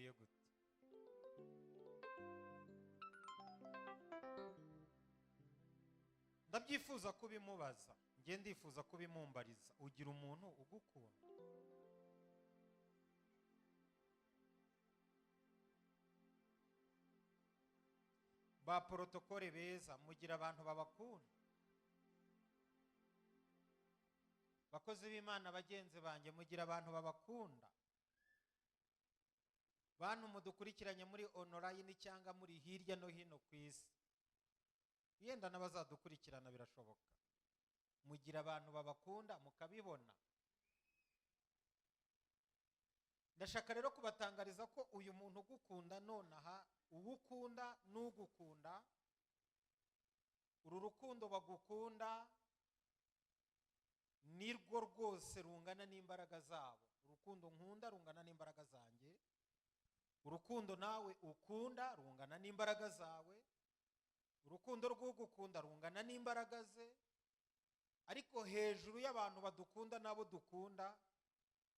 Bikubwiye gute? Ndabyifuza kubimubaza, njye ndifuza kubimumbariza. Ugira umuntu ugukunda? Ba protokole beza, mugira abantu babakunda? Bakozi b'Imana bagenzi banjye, mugira abantu babakunda? Bantu mudukurikiranye muri online cyangwa muri hirya no hino ku isi, yenda n'abazadukurikirana birashoboka, mugira abantu babakunda mukabibona. Ndashaka rero kubatangariza ko uyu muntu ugukunda nonaha, uwukunda n'ugukunda, uru rukundo bagukunda nirwo rwose rungana n'imbaraga zabo. Urukundo nkunda rungana n'imbaraga zanjye, urukundo nawe ukunda rungana n'imbaraga zawe, urukundo rw'ugukunda rungana n'imbaraga ze. Ariko hejuru y'abantu badukunda n'abo dukunda,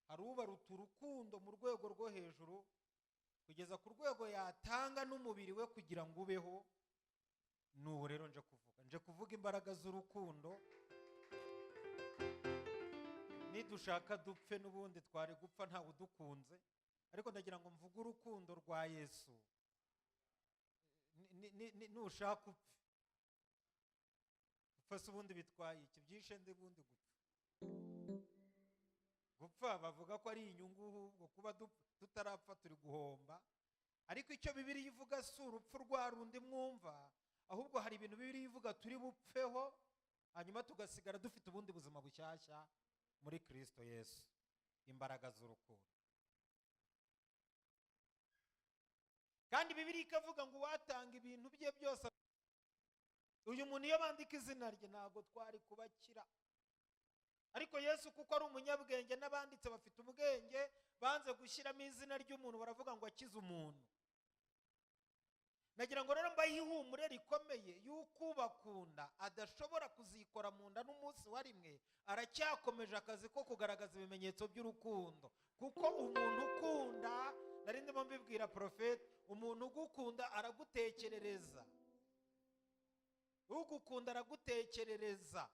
hari ubaruta urukundo mu rwego rwo hejuru, kugeza ku rwego yatanga n'umubiri we kugira ngo ubeho. N'ubu rero nje kuvuga imbaraga z'urukundo. Nidushaka dupfe n'ubundi twari gupfa ntawe udukunze, ariko ndagira ngo mvuge urukundo rwa Yesu. Nushaka upfe, upfa se ubundi bitwaye iki? Byishe ndi bundi gupfa. Gupfa bavuga ko ari inyungu, ahubwo kuba tutarapfa turi guhomba. Ariko icyo Bibiliya ivuga si urupfu rwa rundi mwumva, ahubwo hari ibintu Bibiliya ivuga turi bupfeho, hanyuma tugasigara dufite ubundi buzima bushyashya muri Kristo Yesu. Imbaraga z'urukundo. Kandi Bibiliya ikavuga ngo uwatanga ibintu bye byose, uyu muntu iyo bandika izina rye ntabwo twari kubakira. Ariko Yesu kuko ari umunyabwenge n'abanditse bafite ubwenge, banze gushyiramo izina ry'umuntu, baravuga ngo akize umuntu. Nagira ngo rero mbahe ihumure rikomeye y'uko ubakunda adashobora kuzikora mu nda n'umunsi wa rimwe, aracyakomeje akazi ko kugaragaza ibimenyetso by'urukundo. Kuko umuntu ukunda, nari ndimo mbibwira profete, umuntu ugukunda aragutekerereza, ugukunda aragutekerereza.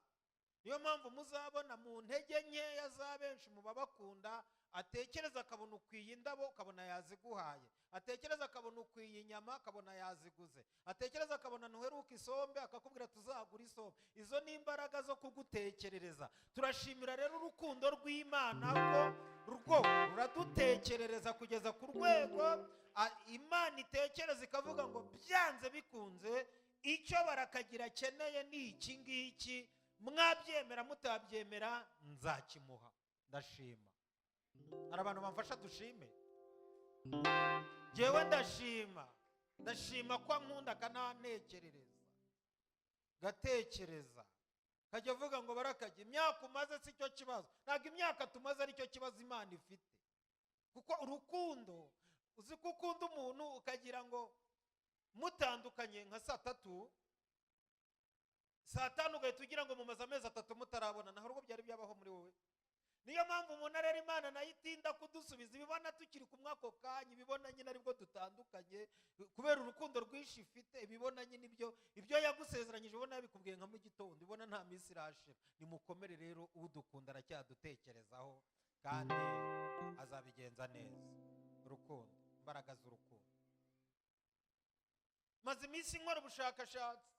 Niyo mpamvu muzabona mu ntege nkeya za benshi mu babakunda, atekereza akabona ukwiye indabo akabona yaziguhaye, atekereza akabona ukwiye inyama akabona yaziguze, atekereza akabona ntuheruka isombe akakubwira tuzagura isombe. Izo ni imbaraga zo kugutekerereza. Turashimira rero urukundo rw'Imana ko rwo ruradutekerereza kugeza ku rwego Imana itekereza ikavuga ngo byanze bikunze icyo barakagira akeneye ni iki ngiki, mwabyemera mutabyemera nzakimuha. Ndashima. Hari abantu bamfasha dushime. Jewe ndashima, ndashima ko ankunda akanantekerereza, gatekereza kajya avuga ngo barakajya imyaka umaze si cyo kibazo. Ntabwo imyaka tumaze ari cyo kibazo Imana ifite, kuko urukundo, uzi ko ukunda umuntu ukagira ngo mutandukanye nka saa tatu, saa tanu ugahita ugira ngo mumaze amezi atatu mutarabona, naho urwo byari byabaho muri wowe. Niyo mpamvu umuntu arera Imana nayo itinda kudusubiza, ibibona tukiri kumwe ako kanya, ibibona nyine aribwo dutandukanye kubera urukundo rwinshi ifite, ibibona nyine ibyo yagusezeranyije ubona yabikubwiye nka mu gitondo, ibona nta minsi irashira. Nimukomere rero, udukunda aracyadutekerezaho kandi azabigenza neza. Urukundo, imbaraga z'urukundo. Maze iminsi nkora ubushakashatsi,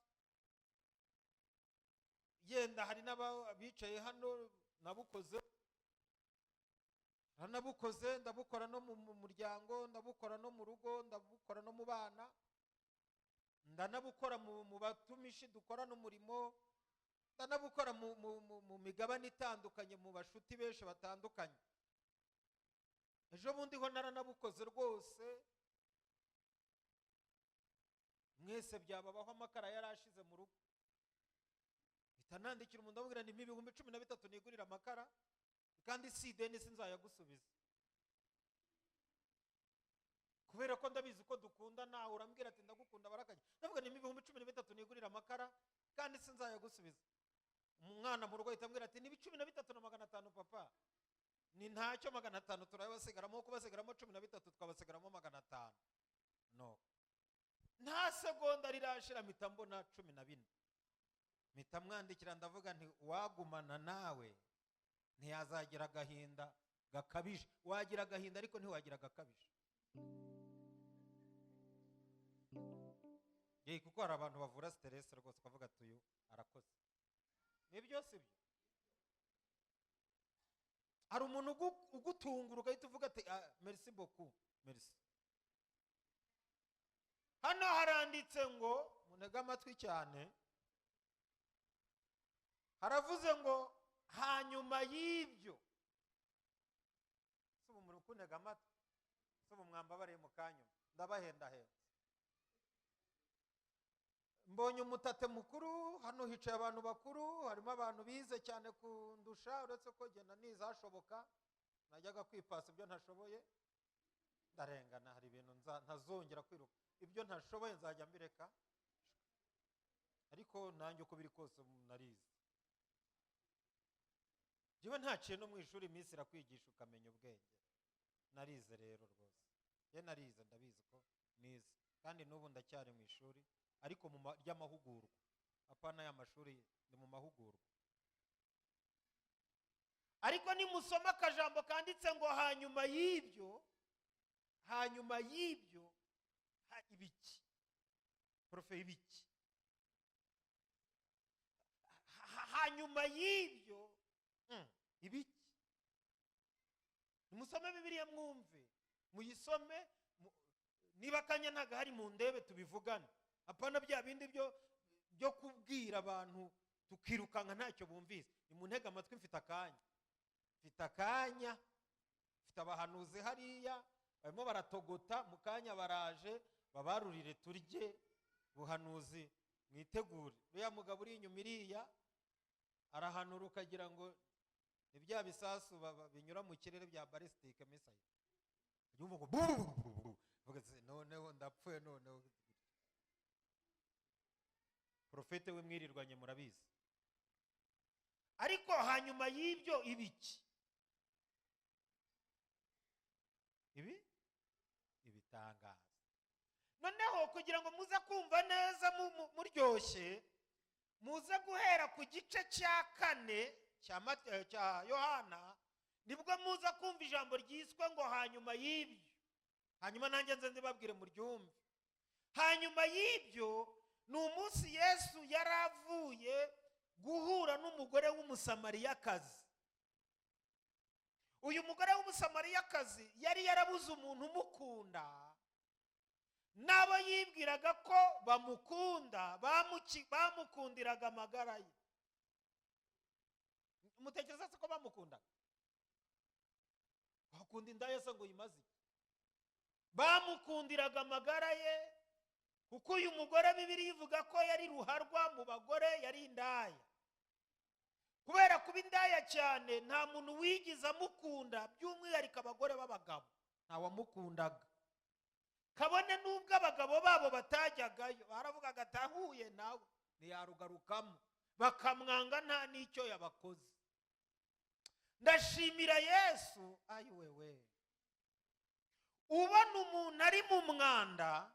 yenda hari n'abicaye hano nabukoze, nanabukoze, ndabukora no mu muryango, ndabukora no mu rugo, ndabukora no mu bana, ndanabukora mu batumishi dukora n'umurimo, ndanabukora mu migabane itandukanye, mu bashuti benshi batandukanye. Ejo bundi ho naranabukoze rwose, mwese byababaho, amakara yarashize mu rugo, nandikira umuntu ndamubwira nti 13,000 nigurira amakara, kandi si ideni sinzayagusubiza, kubera ko ndabizi ko dukunda. Nawe urambwira ati ndagukunda barakajya, ndavuga ni 13,000 nigurira amakara kandi sinzayagusubiza. Umwana mu rugo ahita ambwira ati ni 13,500 papa, ni ntacyo 500 turabasigaramo, kubasigaramo 13 twabasigaramo 500. segonda rirashira mpita mbona 14. Mpita mwandikira ndavuga nti wagumana nawe ntiyazagira agahinda gakabije. Wagira agahinda ariko ntiwagira gakabije. Kuko hari abantu bavura stress rwose ukavuga ati uyu arakoze. Nibyo si byo? Hari umuntu ugutungura ugahita uvuga ati merci beaucoup, merci. Hano haranditse ngo munege amatwi cyane, haravuze ngo hanyuma y'ibyo. Si ubu muri kuntega amatwi, si ubu mwambabariye mu kanyuma, ndabahendahenda. Mbonye umutate mukuru hano, hicaye abantu bakuru, harimo abantu bize cyane kundusha, uretse ko genda nizashoboka najyaga kwipasa ibyo ntashoboye, ndarengana. Hari ibintu ntazongera kwiruka, ibyo ntashoboye nzajya mbireka, ariko nanjye uko biri kose narize. Njyewe ntaciye no mu ishuri, iminsi irakwigisha ukamenya ubwenge. Narize rero rwose, njye narize, ndabizi ko nize, kandi n'ubu ndacyari mu ishuri, ariko mu ry'amahugurwa, apana ya mashuri, ni mu mahugurwa. Ariko nimusoma akajambo kanditse ngo hanyuma y'ibyo, hanyuma y'ibyo ibiki profe ibiki, hanyuma y'ibyo ibiki. Nimusome Bibiliya mwumve, muyisome, niba akanya ntago hari mu ndebe tubivugane, apana bya bindi byo kubwira abantu tukirukanka ntacyo bumvise. Nimuntege amatwi, mfite akanya, mfite akanya, mfite abahanuzi hariya barimo baratogota, mu kanya baraje babarurire turye buhanuzi, mwitegure. Uriya mugabo uri inyuma iriya arahanura ukagira ngo ni bya bisasu binyura mu kirere bya ballistic missile. Yumva ngo vuga noneho ndapfuye, noneho. Profete we mwirirwanye murabizi. Ariko hanyuma y'ibyo ibiki, ibi ibitangaza. Noneho kugira ngo muze kumva neza muryoshye, muze guhera ku gice cya 4 cya Yohana, nibwo muza kumva ijambo ryiswe ngo hanyuma y'ibyo. Hanyuma nanjye nze ndibabwire muryumve. Hanyuma y'ibyo ni umunsi Yesu yaravuye guhura n'umugore w'umusamariyakazi. Uyu mugore w'umusamariyakazi yari yarabuze umuntu umukunda, n'abo yibwiraga ko bamukunda bamukundiraga amagara ye. Mutekereza se ko bamukundaga? Bakunda indaya se ngo yimaze iki? Bamukundiraga amagara ye, kuko uyu mugore Bibiliya ivuga ko yari ruharwa mu bagore, yari indaya. Kubera kuba indaya cyane, nta muntu wigize amukunda, by'umwihariko abagore b'abagabo ntawamukundaga. Kabone n'ubwo abagabo babo batajyagayo, baravugaga atahuye nawe ntiyarugarukamo, bakamwanga nta n'icyo yabakoze. Ndashimira Yesu, ayi wewe, ubona umuntu ari mu mwanda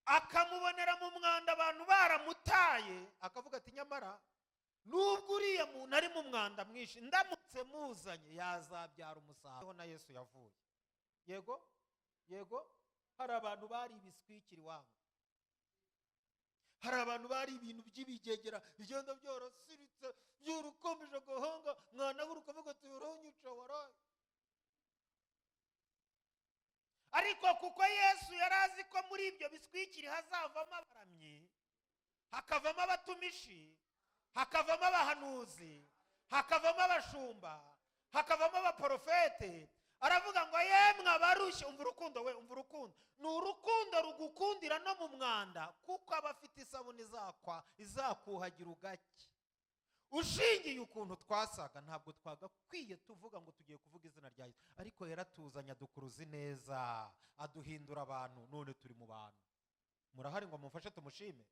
akamubonera mu mwanda, abantu baramutaye, akavuga ati nyamara nubwo uriya muntu ari mu mwanda mwinshi, ndamutse muzanye yazabyara umusaruro. Na Yesu yavuye. Yego yego, hari abantu bari ibiswikiri wangu, hari abantu bari ibintu by'ibigegera bigenda byorosiritse byurukomeje gahanga, mwana w'urukavuga ati uronyica waraye. Ariko kuko Yesu yarazi ko muri ibyo biswikiri hazavamo abaramyi, hakavamo abatumishi, hakavamo abahanuzi, hakavamo abashumba, hakavamo abaprofete, aravuga ngo yemwe abarushye. Umva urukundo we, umva urukundo. Ni urukundo rugukundira no mu mwanda, kuko aba afite isabune izakuhagira ugake. Ushingiye ukuntu twasaga, ntabwo twagakwiye tuvuga ngo tugiye kuvuga izina rya Yesu, ariko yaratuzanye adukuruzi neza, aduhindura abantu, none turi mu bantu. Murahari ngo mumfashe tumushime.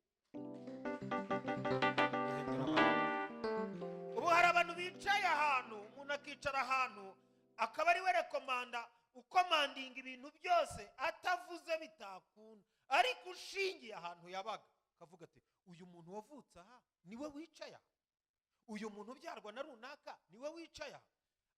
Ubu hari abantu bicaye ahantu, umuntu akicara ahantu akaba ari we rekomanda, Ukomandinga ibintu byose atavuze bitakunda, ariko ushingiye ahantu yabaga akavuga ati uyu muntu wavutse aha niwe wicaye aha, uyu muntu ubyarwa na runaka niwe wicaye aha.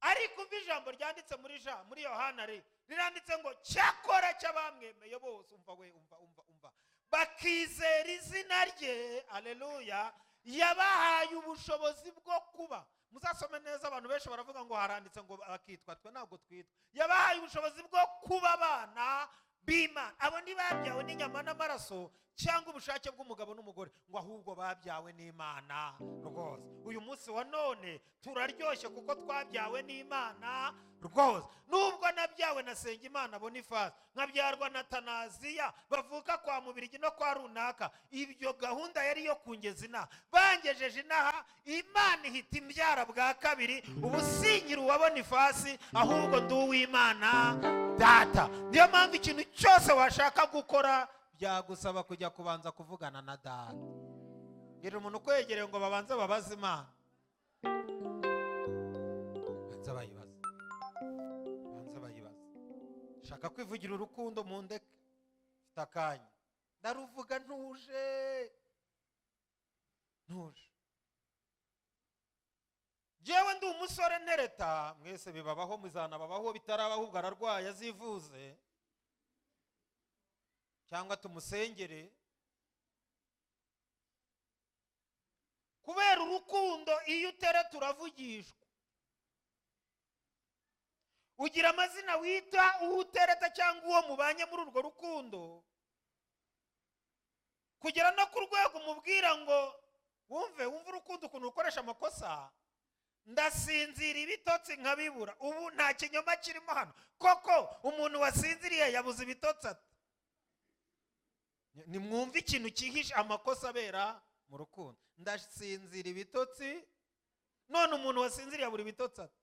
Ariko umva ijambo ryanditse muri Jean, muri Yohana riranditse ngo cyakora cy'abamwemeye bose, umva we, umva, umva, umva, bakizera izina rye, aleluya, yabahaye ubushobozi bwo kuba. Muzasome neza, abantu benshi baravuga ngo haranditse ngo bakitwa, twe ntabwo twitwa. Yabahaye ubushobozi bwo kuba abana b'Imana. Abo ntibabyawe n'inyama n'amaraso cyangwa ubushake bw'umugabo n'umugore, ngo ahubwo babyawe n'Imana rwose. Uyu munsi wa none turaryoshye kuko twabyawe n'Imana rwose. Nubwo nabyawe na Sengimana Boniface, nkabyarwa na Tanaziya bavuka kwa Mubirigi no kwa runaka, ibyo gahunda yari yo kungeza inaha, bangejeje inaha, Imana ihita imbyara bwa kabiri. Ubu sinkiri uwa Boniface, ahubwo ndi uw'Imana Data. Niyo mpamvu ikintu cyose washaka gukora byagusaba kujya kubanza kuvugana na Data. Ngira umuntu ukwegereye ngo babanze babaze Imana, banze bayibaze, banze bayibaze. Shaka kwivugira urukundo mu ndeke, mfite akanya ndaruvuga ntuje, ntuje. Jewe ndi umusore ntereta, mwese bibabaho, muzanababaho, bitarabaho ubwo ararwaye azivuze cyangwa tumusengere. Kubera urukundo iyo utereta uravugishwa, ugira amazina wita uwo utereta cyangwa uwo mubanye muri urwo rukundo, kugera no ku rwego umubwira ngo wumve, wumve urukundo ukuntu ukoresha amakosa. Ndasinzira ibitotsi nkabibura, ubu nta kinyoma kirimo hano koko. Umuntu wasinziriye yabuze ibitotsi ate? Nimwumve ikintu cyihishe amakosa abera mu rukundo. Ndasinzira ibitotsi, none umuntu wasinziriye abura ibitotsi ate?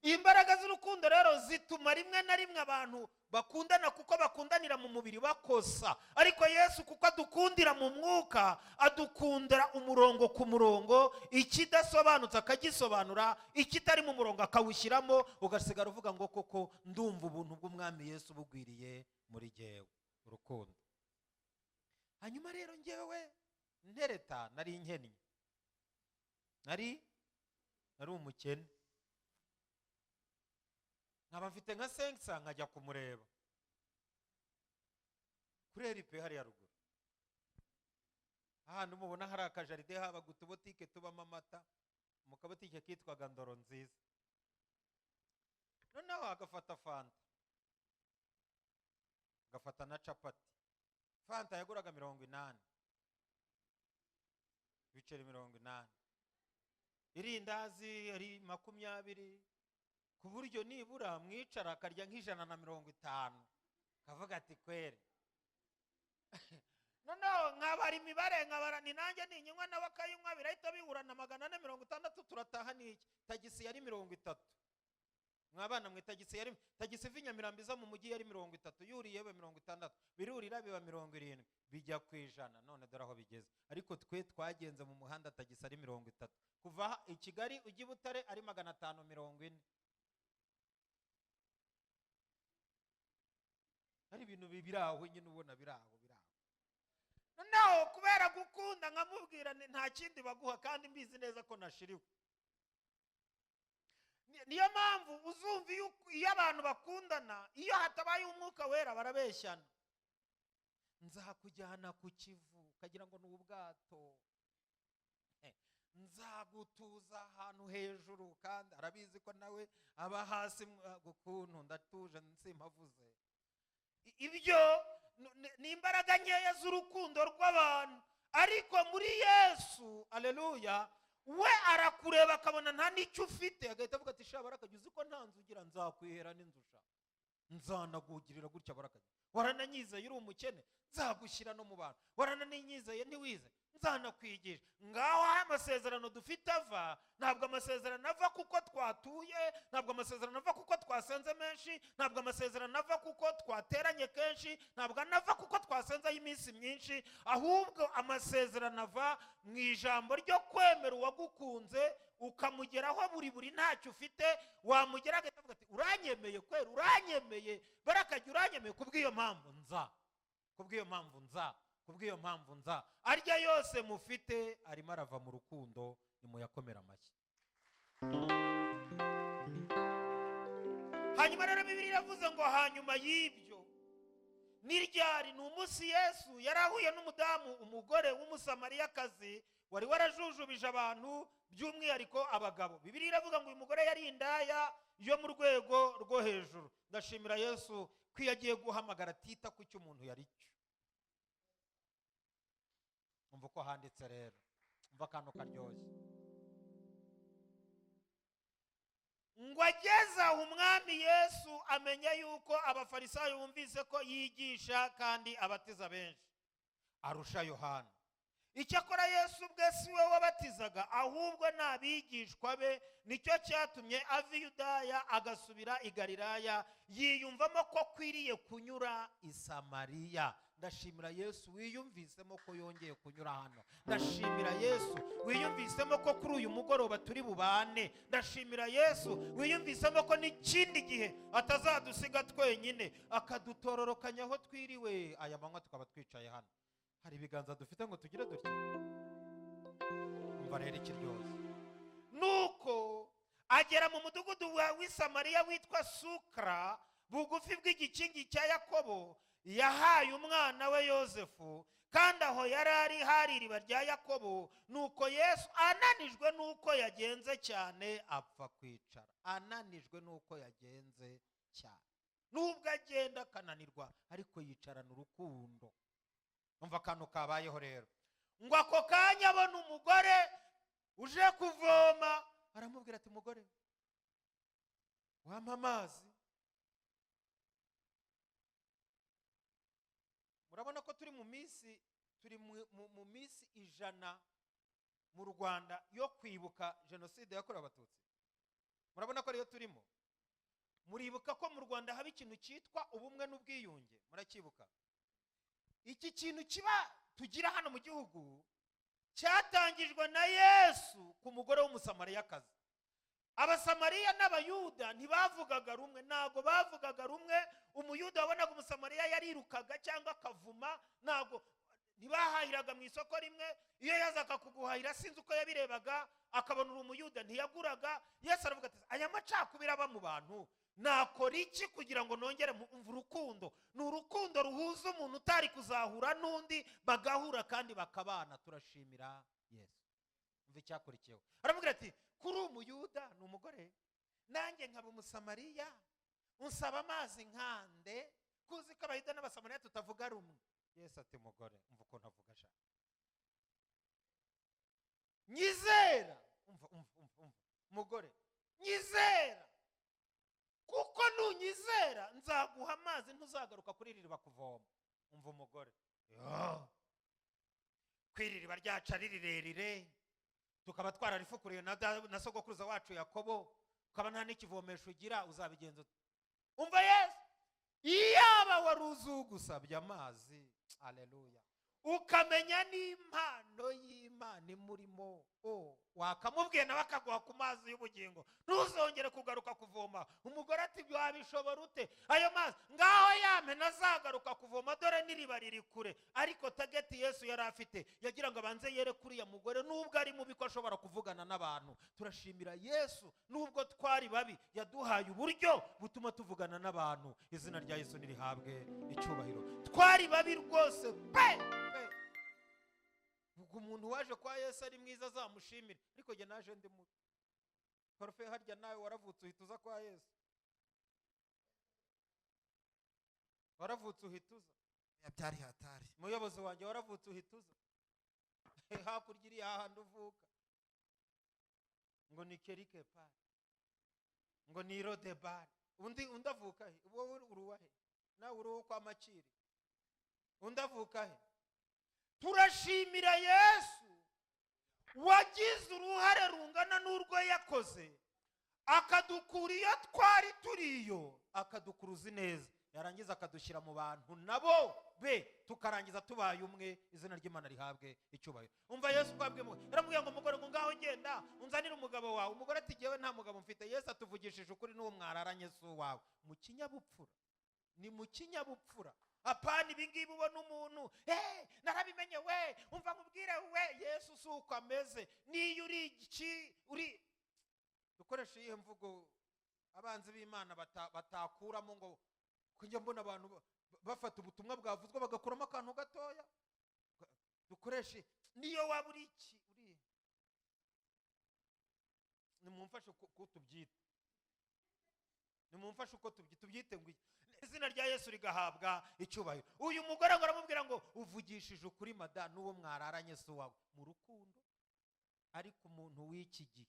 Imbaraga z'urukundo rero zituma rimwe na rimwe abantu bakundana kuko bakundanira mu mubiri bakosa, ariko Yesu kuko adukundira mu mwuka, adukundira umurongo ku murongo, ikidasobanutse akagisobanura, ikitari mu murongo akawushyiramo, ugasigara uvuga ngo koko ndumva ubuntu bw'Umwami Yesu bugwiriye muri jyewe, urukundo. Hanyuma rero njyewe ntereta nari nkennye, nari umukene, nkaba mfite nka 500 nkajya kumureba kuri RP hariya ruguru, ahantu mubona hari akajaride haba utubotike tubamo amata, mu kabotike kitwaga Ndoro Nziza. Noneho agafata fanta, agafata na capati. Fanta yaguraga 80, ibiceri 80, irindazi ari 20, ku buryo nibura mwicara akarya nk'150, kavuga ati kwere. Noneho nkabara imibare, nkabara ni nanjye ninyinywa nawe akayinywa, birahita bihura na 460, turataha n'iki? Tagisi yari 30. Mwabana mwe, tagisi yari, tagisi iva i Nyamirambo iza mu mujyi yari 30, yuriye biba 60, birurira biba 70, bijya ku 100. None dore aho bigeze. Ariko twe twagenze mu muhanda tagisi ari 30, kuva i Kigali ujya i Butare ari 540. Hari ibintu biraho nyine ubona biraho biraho. Noneho kubera gukunda nkamubwira nta kindi baguha, kandi mbizi neza ko nashiriwe. Niyo mpamvu uzumva iyo abantu bakundana, iyo hatabaye umwuka wera barabeshyana. Nzakujyana ku Kivu ukagira ngo ni ubwato, nzagutuza ahantu hejuru, kandi arabizi ko nawe aba hasi gukuntu ndatuje nsimpavuze. Ibyo ni imbaraga nkeya z'urukundo rw'abantu, ariko muri Yesu, aleluya, we arakureba akabona nta n'icyo ufite, agahita avuga ati sha barakajya, uzi ko nta nzu ugira, nzakwihera n'inzu sha, nzanagugirira gutya barakajya, warananyizeye uri umukene, nzagushyira no mu bantu, warananinyizeye ntiwize, nzanakwigisha. Ngaho aho amasezerano dufite ava, ntabwo amasezerano ava kuko twatuye, ntabwo amasezerano ava kuko twasenze menshi, ntabwo amasezerano ava kuko twateranye kenshi, ntabwo anava kuko twasenzeho iminsi myinshi, ahubwo amasezerano ava mu ijambo ryo kwemera uwagukunze ukamugeraho buri buri ntacyo ufite, wamugera agahita ati uranyemeye kwera, uranyemeye barakajya, uranyemeye. Kubw'iyo mpamvu nza, kubw'iyo mpamvu nza, kubw'iyo mpamvu nza. Arya yose mufite arimo arava mu rukundo, nimuyakomera amashyi. Hanyuma rero Bibiliya iravuze ngo hanyuma y'ibyo niryari ni umunsi Yesu yarahuye n'umudamu, umugore w'umusamariyakazi wari warajujubije abantu by'umwihariko abagabo. Bibiliya iravuga ngo uyu mugore yari indaya yo mu rwego rwo hejuru. Ndashimira Yesu ko iyo agiye guhamagara atita ku cyo umuntu yari cyo. Umva uko handitse rero, umva akantu karyoshye. Ngo ageze aho umwami Yesu amenya yuko abafarisayo bumvise ko yigisha kandi abatiza benshi arusha Yohana. Icyakora Yesu ubwe si we wabatizaga, ahubwo n'abigishwa be. Nicyo cyatumye ava i Yudaya agasubira i Galilaya, yiyumvamo ko akwiriye kunyura i Samariya. Ndashimira Yesu wiyumvisemo ko yongeye kunyura hano. Ndashimira Yesu wiyumvisemo ko kuri uyu mugoroba turi bubane. Ndashimira Yesu wiyumvisemo ko n'ikindi gihe atazadusiga twenyine, akadutororokanya aho twiriwe. Aya manywa tukaba twicaye hano, hari ibiganza dufite ngo tugire dutya. Umva rero ikiryoshye, nuko agera mu mudugudu w'i Samariya witwa Sukara, bugufi bw'igikingi cya Yakobo yahaye umwana we Yosefu, kandi aho yari ari hari iriba rya Yakobo. Nuko Yesu ananijwe nuko yagenze cyane apfa kwicara. Ananijwe nuko yagenze cyane, nubwo agenda akananirwa, ariko yicarana urukundo. Umva akantu kabayeho rero, ngo ako kanya abona umugore uje kuvoma, aramubwira ati mugore wampa amazi. Murabona ko turi mu minsi, turi mu minsi 100 mu Rwanda yo kwibuka jenoside yakorewe Abatutsi. Murabona ko ariyo turimo. Muribuka ko mu Rwanda haba ikintu cyitwa ubumwe n'ubwiyunge, murakibuka? Iki kintu kiba tugira hano mu gihugu cyatangijwe na Yesu ku mugore w'umusamariyakazi. Abasamariya n'Abayuda ntibavugaga rumwe, ntago bavugaga rumwe. Umuyuda wabonaga umusamariya yarirukaga cyangwa akavuma, ntago ntibahahiraga mu isoko rimwe. Iyo yazaga kuguhahira sinzi uko yabirebaga, akabona uri umuyuda ntiyaguraga. Yesu aravuga ati aya macakubiri aba mu bantu, nakora iki kugira ngo nongere umva urukundo? Ni urukundo ruhuza umuntu utari kuzahura n'undi, bagahura kandi bakabana. Turashimira Yesu. Umva icyakurikiyeho, aramubwira ati kuri umuyuda ni umugore, nanjye nkaba umusamariya, unsaba amazi nkande, kuzi ko abayuda n'abasamariya tutavuga rumwe. Yesu ati mugore, umva ukuntu avuga sha, nyizera. Umva umva umva umva mugore, nyizera, kuko nunyizera nzaguha amazi ntuzagaruka kuri iri riba kuvoma. Umva umugore, kwiri riba ryacu ari rirerire, tukaba twararifukuriye na sogokuruza wacu Yakobo, ukaba nta n'ikivomesho ugira, uzabigenza ute? Umva Yesu, iyaba wari uzi ugusabye amazi, aleluya, ukamenya n'impano y'Imana imurimo, wakamubwiye nawe akaguha ku mazi y'ubugingo, ntuzongere kugaruka kuvoma. Umugore ati wabishobora ute ayo mazi? Ngaho yampe nazagaruka kuvoma, dore n'iriba riri kure. Ariko tageti Yesu yari afite, yagira ngo abanze yere kuriya mugore, nubwo ari mubi ko ashobora kuvugana n'abantu. Turashimira Yesu, nubwo twari babi yaduhaye uburyo butuma tuvugana n'abantu. Izina rya Yesu nirihabwe icyubahiro. Twari babi rwose pe. Ubwo umuntu waje kwa Yesu ari mwiza azamushimire, ariko jye naje ndi mubi. Parufe harya nawe waravutse uhita uza kwa Yesu, waravutse uhita uza. Byari hatari. Muyobozi wanjye waravutse uhita uza hakurya iri hahandi uvuka, ngo ni kerike pari, ngo ni rodebari. Undi avuka he? Wowe uri uwahe? Nawe uri uwo kwa Makiri. Undi avuka he? Turashimira Yesu wagize uruhare rungana n'urwo yakoze, akadukura iyo twari turiyo, akadukuruza neza. Yarangiza akadushyira mu bantu nabo be, tukarangiza tubaye umwe. Izina ry'Imana rihabwe icyubahiro. Umva Yesu uko yabwiye umugore, yaramubwiye ngo mugore, ngo ngaho genda unzanire umugabo wawe. Umugore ati jyewe nta mugabo mfite. Yesu atuvugishije ukuri, n'uwo mwararanye si uwawe. Mu kinyabupfura, ni mu kinyabupfura. Apana ibi ngibi ubona umuntu, hey, narabimenye we, umva nkubwire we. Yesu si uko ameze. Niyo uri iki, uri dukoresha iyihe mvugo abanzi b'Imana batakuramo, ngo njya mbona abantu bafata ubutumwa bwavuzwe bagakuramo akantu gatoya. Dukoreshe niyo waba uri iki, uri nimumfashe uko tubyita, nimumfashe uko tubyite ngo iki, izina rya Yesu rigahabwa icyubahiro. Uyu mugore ngo aramubwira ngo uvugishije ukuri mada, n'uwo mwararanye si uwawe. Mu rukundo. Ariko umuntu w'iki gihe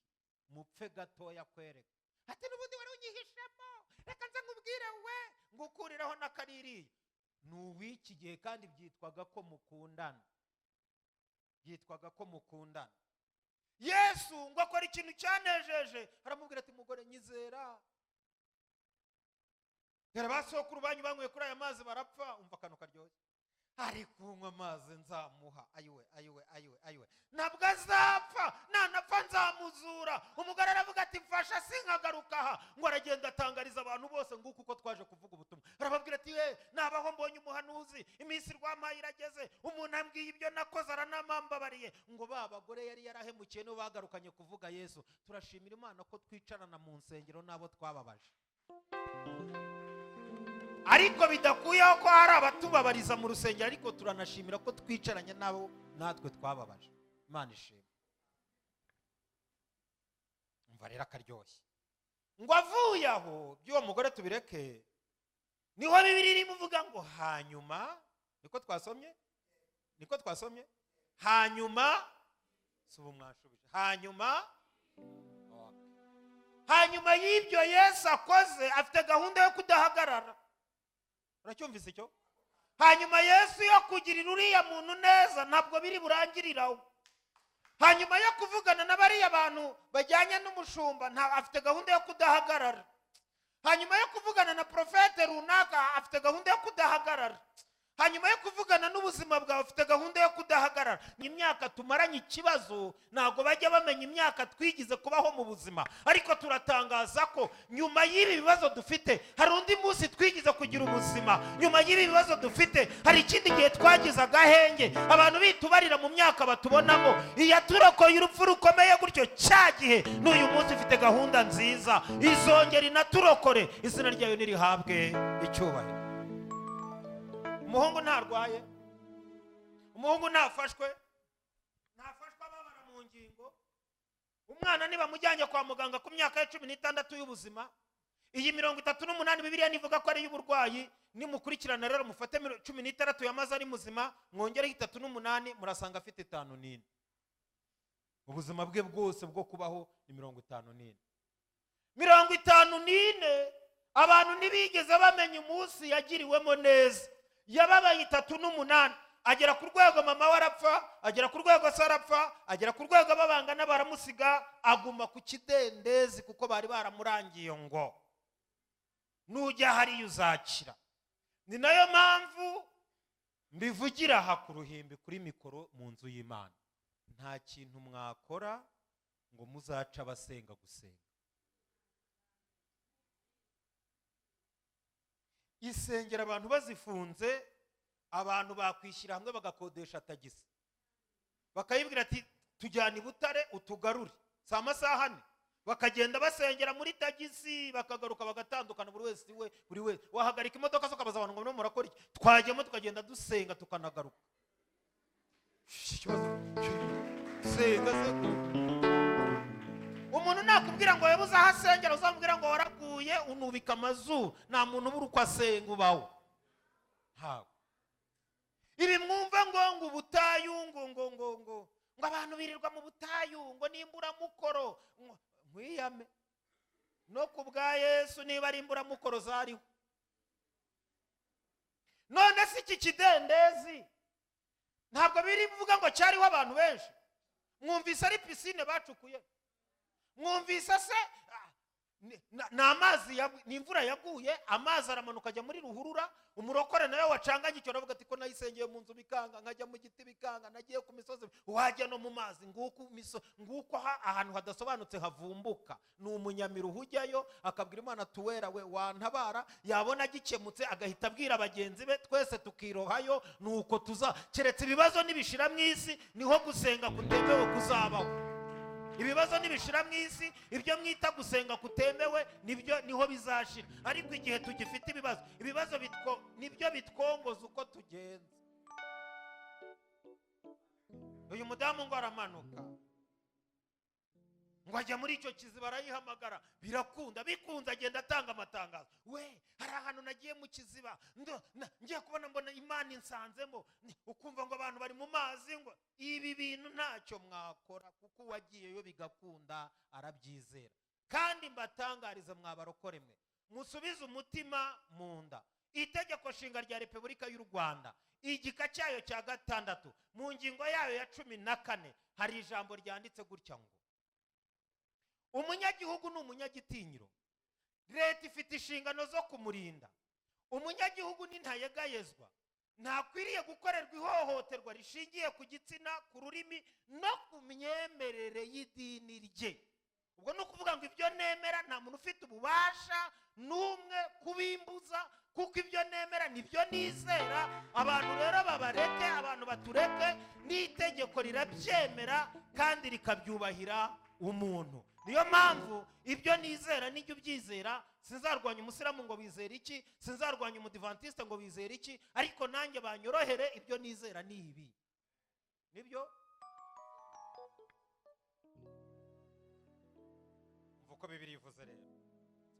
mupfe gatoya kwereka ati n'ubundi wari unyihishemo, reka nze nkubwire we, ngukuriraho n'akaririya. Ni uw'iki gihe, kandi byitwaga ko mukundana, byitwaga ko mukundana. Yesu ngo akora ikintu cyanejeje, aramubwira ati mugore nyizera, dore ba sokuru banyu banyweye kuri aya mazi barapfa. Umva akantu karyoshye, ari kunywa amazi nzamuha, ayiwe ayiwe ayiwe ayiwe, ntabwo azapfa, nanapfa nzamuzura. Umugore aravuga ati mfasha sinkagaruka aha. Ngo aragenda atangariza abantu bose nguko uko twaje kuvuga ubutumwa. Arababwira ati we, nabaho mbonye umuhanuzi, iminsi rwampaye irageze, umuntu ambwiye ibyo nakoze aranamambabariye. Ngo ba bagore yari yarahemukiye nibo bagarukanye kuvuga Yesu. Turashimira Imana ko twicarana mu nsengero n'abo twababaje, ariko bidakuyeho ko hari abatubabariza mu rusengero, ariko turanashimira ko twicaranye nabo natwe twababaje. Imana ishimwe. Umva rero akaryoshye. Ngo avuye aho by'uwo mugore tubireke, niho Bibiliya irimo ivuga ngo hanyuma, niko twasomye, niko twasomye, hanyuma si ubu mwashubije, hanyuma hanyuma y'ibyo Yesu akoze afite gahunda yo kudahagarara. Uracyumvise icyo? Hanyuma Yesu yo kugirira uriya muntu neza ntabwo biri burangiriraho. Hanyuma yo kuvugana n'abariya bantu bajyanye n'umushumba, nta afite gahunda yo kudahagarara. Hanyuma yo kuvugana na profete runaka afite gahunda yo kudahagarara. Hanyuma yo kuvugana n'ubuzima bwawe afite gahunda yo kudahagarara. Imyaka tumaranye ikibazo ntabwo bajya bamenya imyaka twigize kubaho mu buzima, ariko turatangaza ko nyuma y'ibi bibazo dufite hari undi munsi twigize kugira ubuzima. Nyuma y'ibi bibazo dufite hari ikindi gihe twagize agahenge. Abantu bitubarira mu myaka batubonamo, iyaturokoye urupfu rukomeye gutyo cya gihe, n'uyu munsi ufite gahunda nziza izongera inaturokore. Izina ryayo nirihabwe icyubahiro. Umuhungu ntarwaye, umuhungu ntafashwe, ntafashwe ababara mu ngingo. Umwana nibamujyanye kwa muganga ku myaka ya 16 y'ubuzima, iyi 38 Bibiliya nivuga ko ari y'uburwayi. Nimukurikirana rero mufate 16 yamaze ari muzima, mwongereho 38, murasanga afite 54. Ubuzima bwe bwose bwo kubaho ni 54. 54 abantu ntibigeze bamenya umunsi yagiriwemo neza. Yababaye 38, agera ku rwego mama we arapfa, agera ku rwego se arapfa, agera ku rwego babangana baramusiga, aguma ku kidendezi kuko bari baramurangiye ngo nujya hariya uzakira. Ni nayo mpamvu mbivugira aha ku ruhimbi kuri mikoro mu nzu y'Imana. Nta kintu mwakora ngo muzaca abasenga gusenga. Isengera abantu bazifunze, abantu bakwishyira hamwe bagakodesha tagisi, bakayibwira ati tujyana i Butare utugarure, si amasaha ane. Bakagenda basengera muri tagisi, bakagaruka bagatandukana, buri wese iwe, buri wese wahagarika imodoka zo ukabaza abantu ngo murakora iki, twajyamo tukagenda dusenga tukanagaruka. Senga se. Umuntu nakubwira ngo yabuze aho asengera, uzamubwira ngo waraguye unubika amazu. Nta muntu ubura uko asenga ubaho. Ntawe. Ibi mwumva ngo ngo ubutayu, ngo ngo ngo ngo ngo abantu birirwa mu butayu, ngo n'imburamukoro, nkwiyame no ku bwa Yesu niba ari imburamukoro zariho. None se iki kidendezi ntabwo biri bivuga ngo cyariho abantu benshi? Mwumvise ari pisine bacukuye? Mwumvise se Ni amazi, ni imvura yaguye, amazi aramanuka ajya muri ruhurura. Umurokore nawe wacanganye icyo aravuga ati ko nayisengeye mu nzu bikanga, nkajya mu giti bikanga, nagiye ku misozi, wajya no mu mazi. Nguko ahantu hadasobanutse havumbuka. Ni umunyamiruhu ujyayo akabwira Imana tuwera we wantabara, yabona gikemutse agahita abwira bagenzi be, twese tukirohayo. Nuko tuza keretse ibibazo nibishira mu isi, niho gusenga kutemewe kuzabaho. Ibibazo nibishira mu isi, ibyo mwita gusenga kutemewe nibyo niho bizashira. Ariko igihe tugifite ibibazo, ibibazo nibyo bitwongoza uko tugenza. Uyu mudamu ngo aramanuka ngo ajya muri icyo kiziba, arayihamagara, birakunda, bikunze agenda atanga amatangazo. We hari ahantu nagiye mu kiziba, ngiye kubona mbona Imana insanzemo. Ukumva ngo abantu bari mu mazi, ngo ibi bintu ntacyo mwakora, kuko uwagiyeyo bigakunda arabyizera. Kandi mbatangariza mwabarokore mwe, musubize umutima mu nda. Itegeko nshinga rya Repubulika y'u Rwanda igika cyayo cya 6 mu ngingo yayo ya 14 hari ijambo ryanditse gutya ngo umunyagihugu ni umunyagitinyiro, leta ifite inshingano zo kumurinda. Umunyagihugu ni ntayegayezwa, ntakwiriye gukorerwa ihohoterwa rishingiye ku gitsina, ku rurimi no ku myemerere y'idini rye. Ubwo ni ukuvuga ngo ibyo nemera nta muntu ufite ububasha n'umwe kubimbuza, kuko ibyo nemera nibyo nizera. Abantu rero babareke, abantu batureke, n'itegeko rirabyemera kandi rikabyubahira umuntu. Niyo mpamvu ibyo nizera nijya ubyizera. Sinzarwanya umusilamu ngo bizere iki, sinzarwanya umudivantiste ngo bizere iki, ariko nanjye banyorohere ibyo nizera ni ibi. Nibyo mvuko Bibiliya ivuze. Rero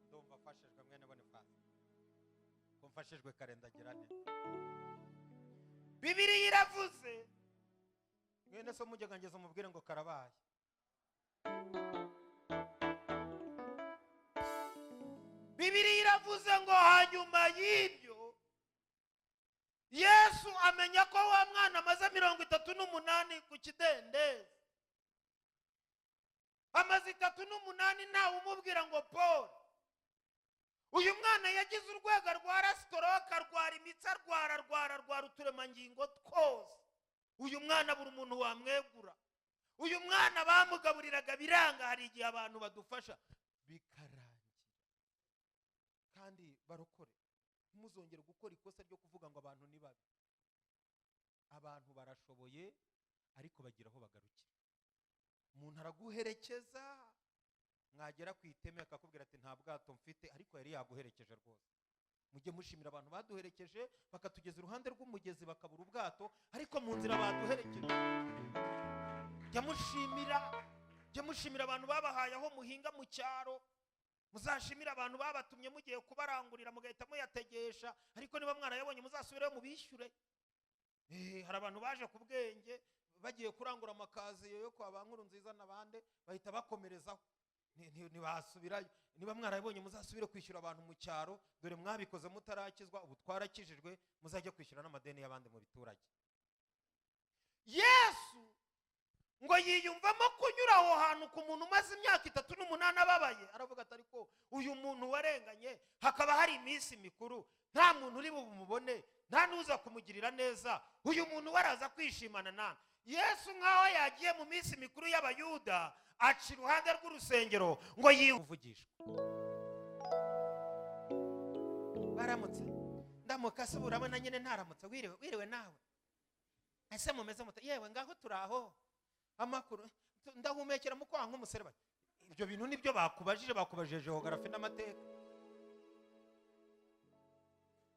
ndumva mfashijwe mwene Boniface, ko mfashijwe karendagira nte. Bibiliya iravuze mwene so mujye ngeze umubwire ngo karabaye. Bibiliya iravuze ngo hanyuma y'ibyo Yesu amenya ko wa mwana amaze 38 ku kidendezi. Amaze 38 ntawe umubwira ngo Paul. Uyu mwana yagize urwego arwara stroke, arwara imitsi, arwara uturemangingo twose. Uyu mwana buri umuntu wamwegura. Uyu mwana bamugaburiraga biranga. Hari igihe abantu badufasha bikarangira. Kandi barokore, ntimuzongere gukora ikosa ryo kuvuga ngo abantu ni babi. Abantu barashoboye ariko bagira aho bagarukira. Umuntu araguherekeza, mwagera ku iteme akakubwira ati nta bwato mfite, ariko yari yaguherekeje rwose. Mujye mushimira abantu baduherekeje bakatugeza iruhande rw'umugezi bakabura ubwato, ariko mu nzira baduherekeje. Jya mushimira abantu babahaye aho muhinga mu cyaro. Muzashimira abantu babatumye mugiye kubarangurira mugahita muyategesha, ariko niba mwarayabonye muzasubireyo mubishyure. Hari abantu baje ku bwenge bagiye kurangura amakaziyo yo kwa ba Nkuru Nziza n'abande, bahita bakomerezaho, ntibasubirayo. Niba mwarayabonye muzasubire kwishyura abantu mu cyaro, dore mwabikoze mutarakizwa, ubu twarakijijwe, muzajya kwishyura n'amadeni y'abandi mu biturage. Yesu ngo yiyumvamo kunyura aho hantu ku muntu umaze imyaka 38 ababaye, aravuga ati ariko uyu muntu warenganye, hakaba hari iminsi mikuru, nta muntu uri bumubone, nta nuza kumugirira neza, uyu muntu waraza kwishimana na Yesu. Nkaho yagiye mu minsi mikuru y'Abayuda, aca iruhande rw'urusengero ngo yivugishwe. Baramutse, ndamuka se urabona nyine ntaramutse, wiriwe nawe, ese mumeze mute? Yewe ngaho turaho, amakuru ndahumekera mu kwa nk'umuserebanya. Ibyo bintu nibyo bakubajije, bakubajije geography n'amateka.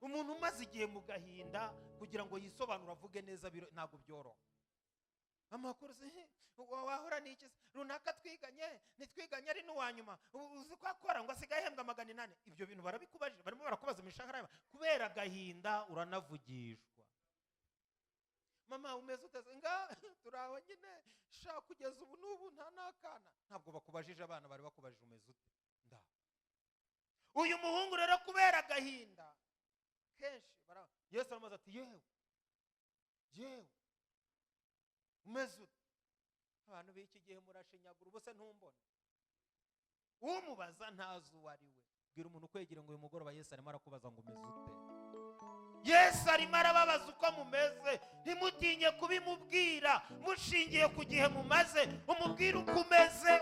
Umuntu umaze igihe mu gahinda kugira ngo yisobanure avuge neza ntabwo byoroha. Amakuru se wahora n'iki runaka twiganye, nitwiganye ari n'uwanyuma, uzi ko akora ngo asigaye ahembwa 800. Ibyo bintu barabikubajije, barimo barakubaza imishahara yabo kubera agahinda, uranavugishwa. Mama umeze ute? Nga turaho nyine, sha kugeza ubu n'ubu nta nakana. Ntabwo bakubajije abana, bari bakubajije umeze ute. Nda uyu muhungu rero kubera agahinda kenshi, Yesu aramaze ati yewe yewe umeze ute? Abantu b'iki gihe murashinyagura, ubuse ntumbone. Umubaza ntazi uwo ari we. Bwira umuntu ukwegera ngo uyu mugoroba Yesu arimo arakubaza ngo umeze ute. Yesu arimo arababaza uko mumeze. Ntimutinye kubimubwira mushingiye ku gihe mumaze. Umubwire uko umeze,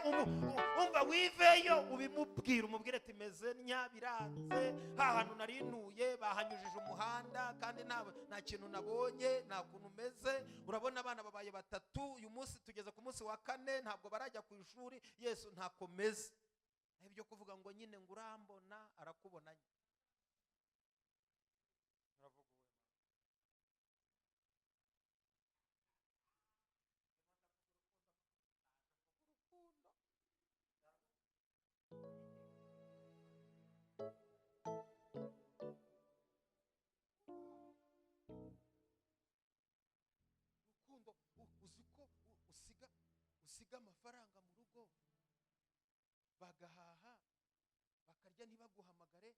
umva wiveyo ubimubwira, umubwire ati meze nya biranze, ha hantu nari ntuye bahanyujije umuhanda kandi nta kintu nabonye, nta kuntu umeze. Urabona abana babaye batatu, uyu munsi tugeze ku munsi wa 4 ntabwo barajya ku ishuri. Yesu ntakomeze. Ibyo kuvuga ngo nyine ngo urambona, arakubona. Urukundo uzi ko usiga amafaranga mu rugo bagahaha bakarya ntibaguhamagare,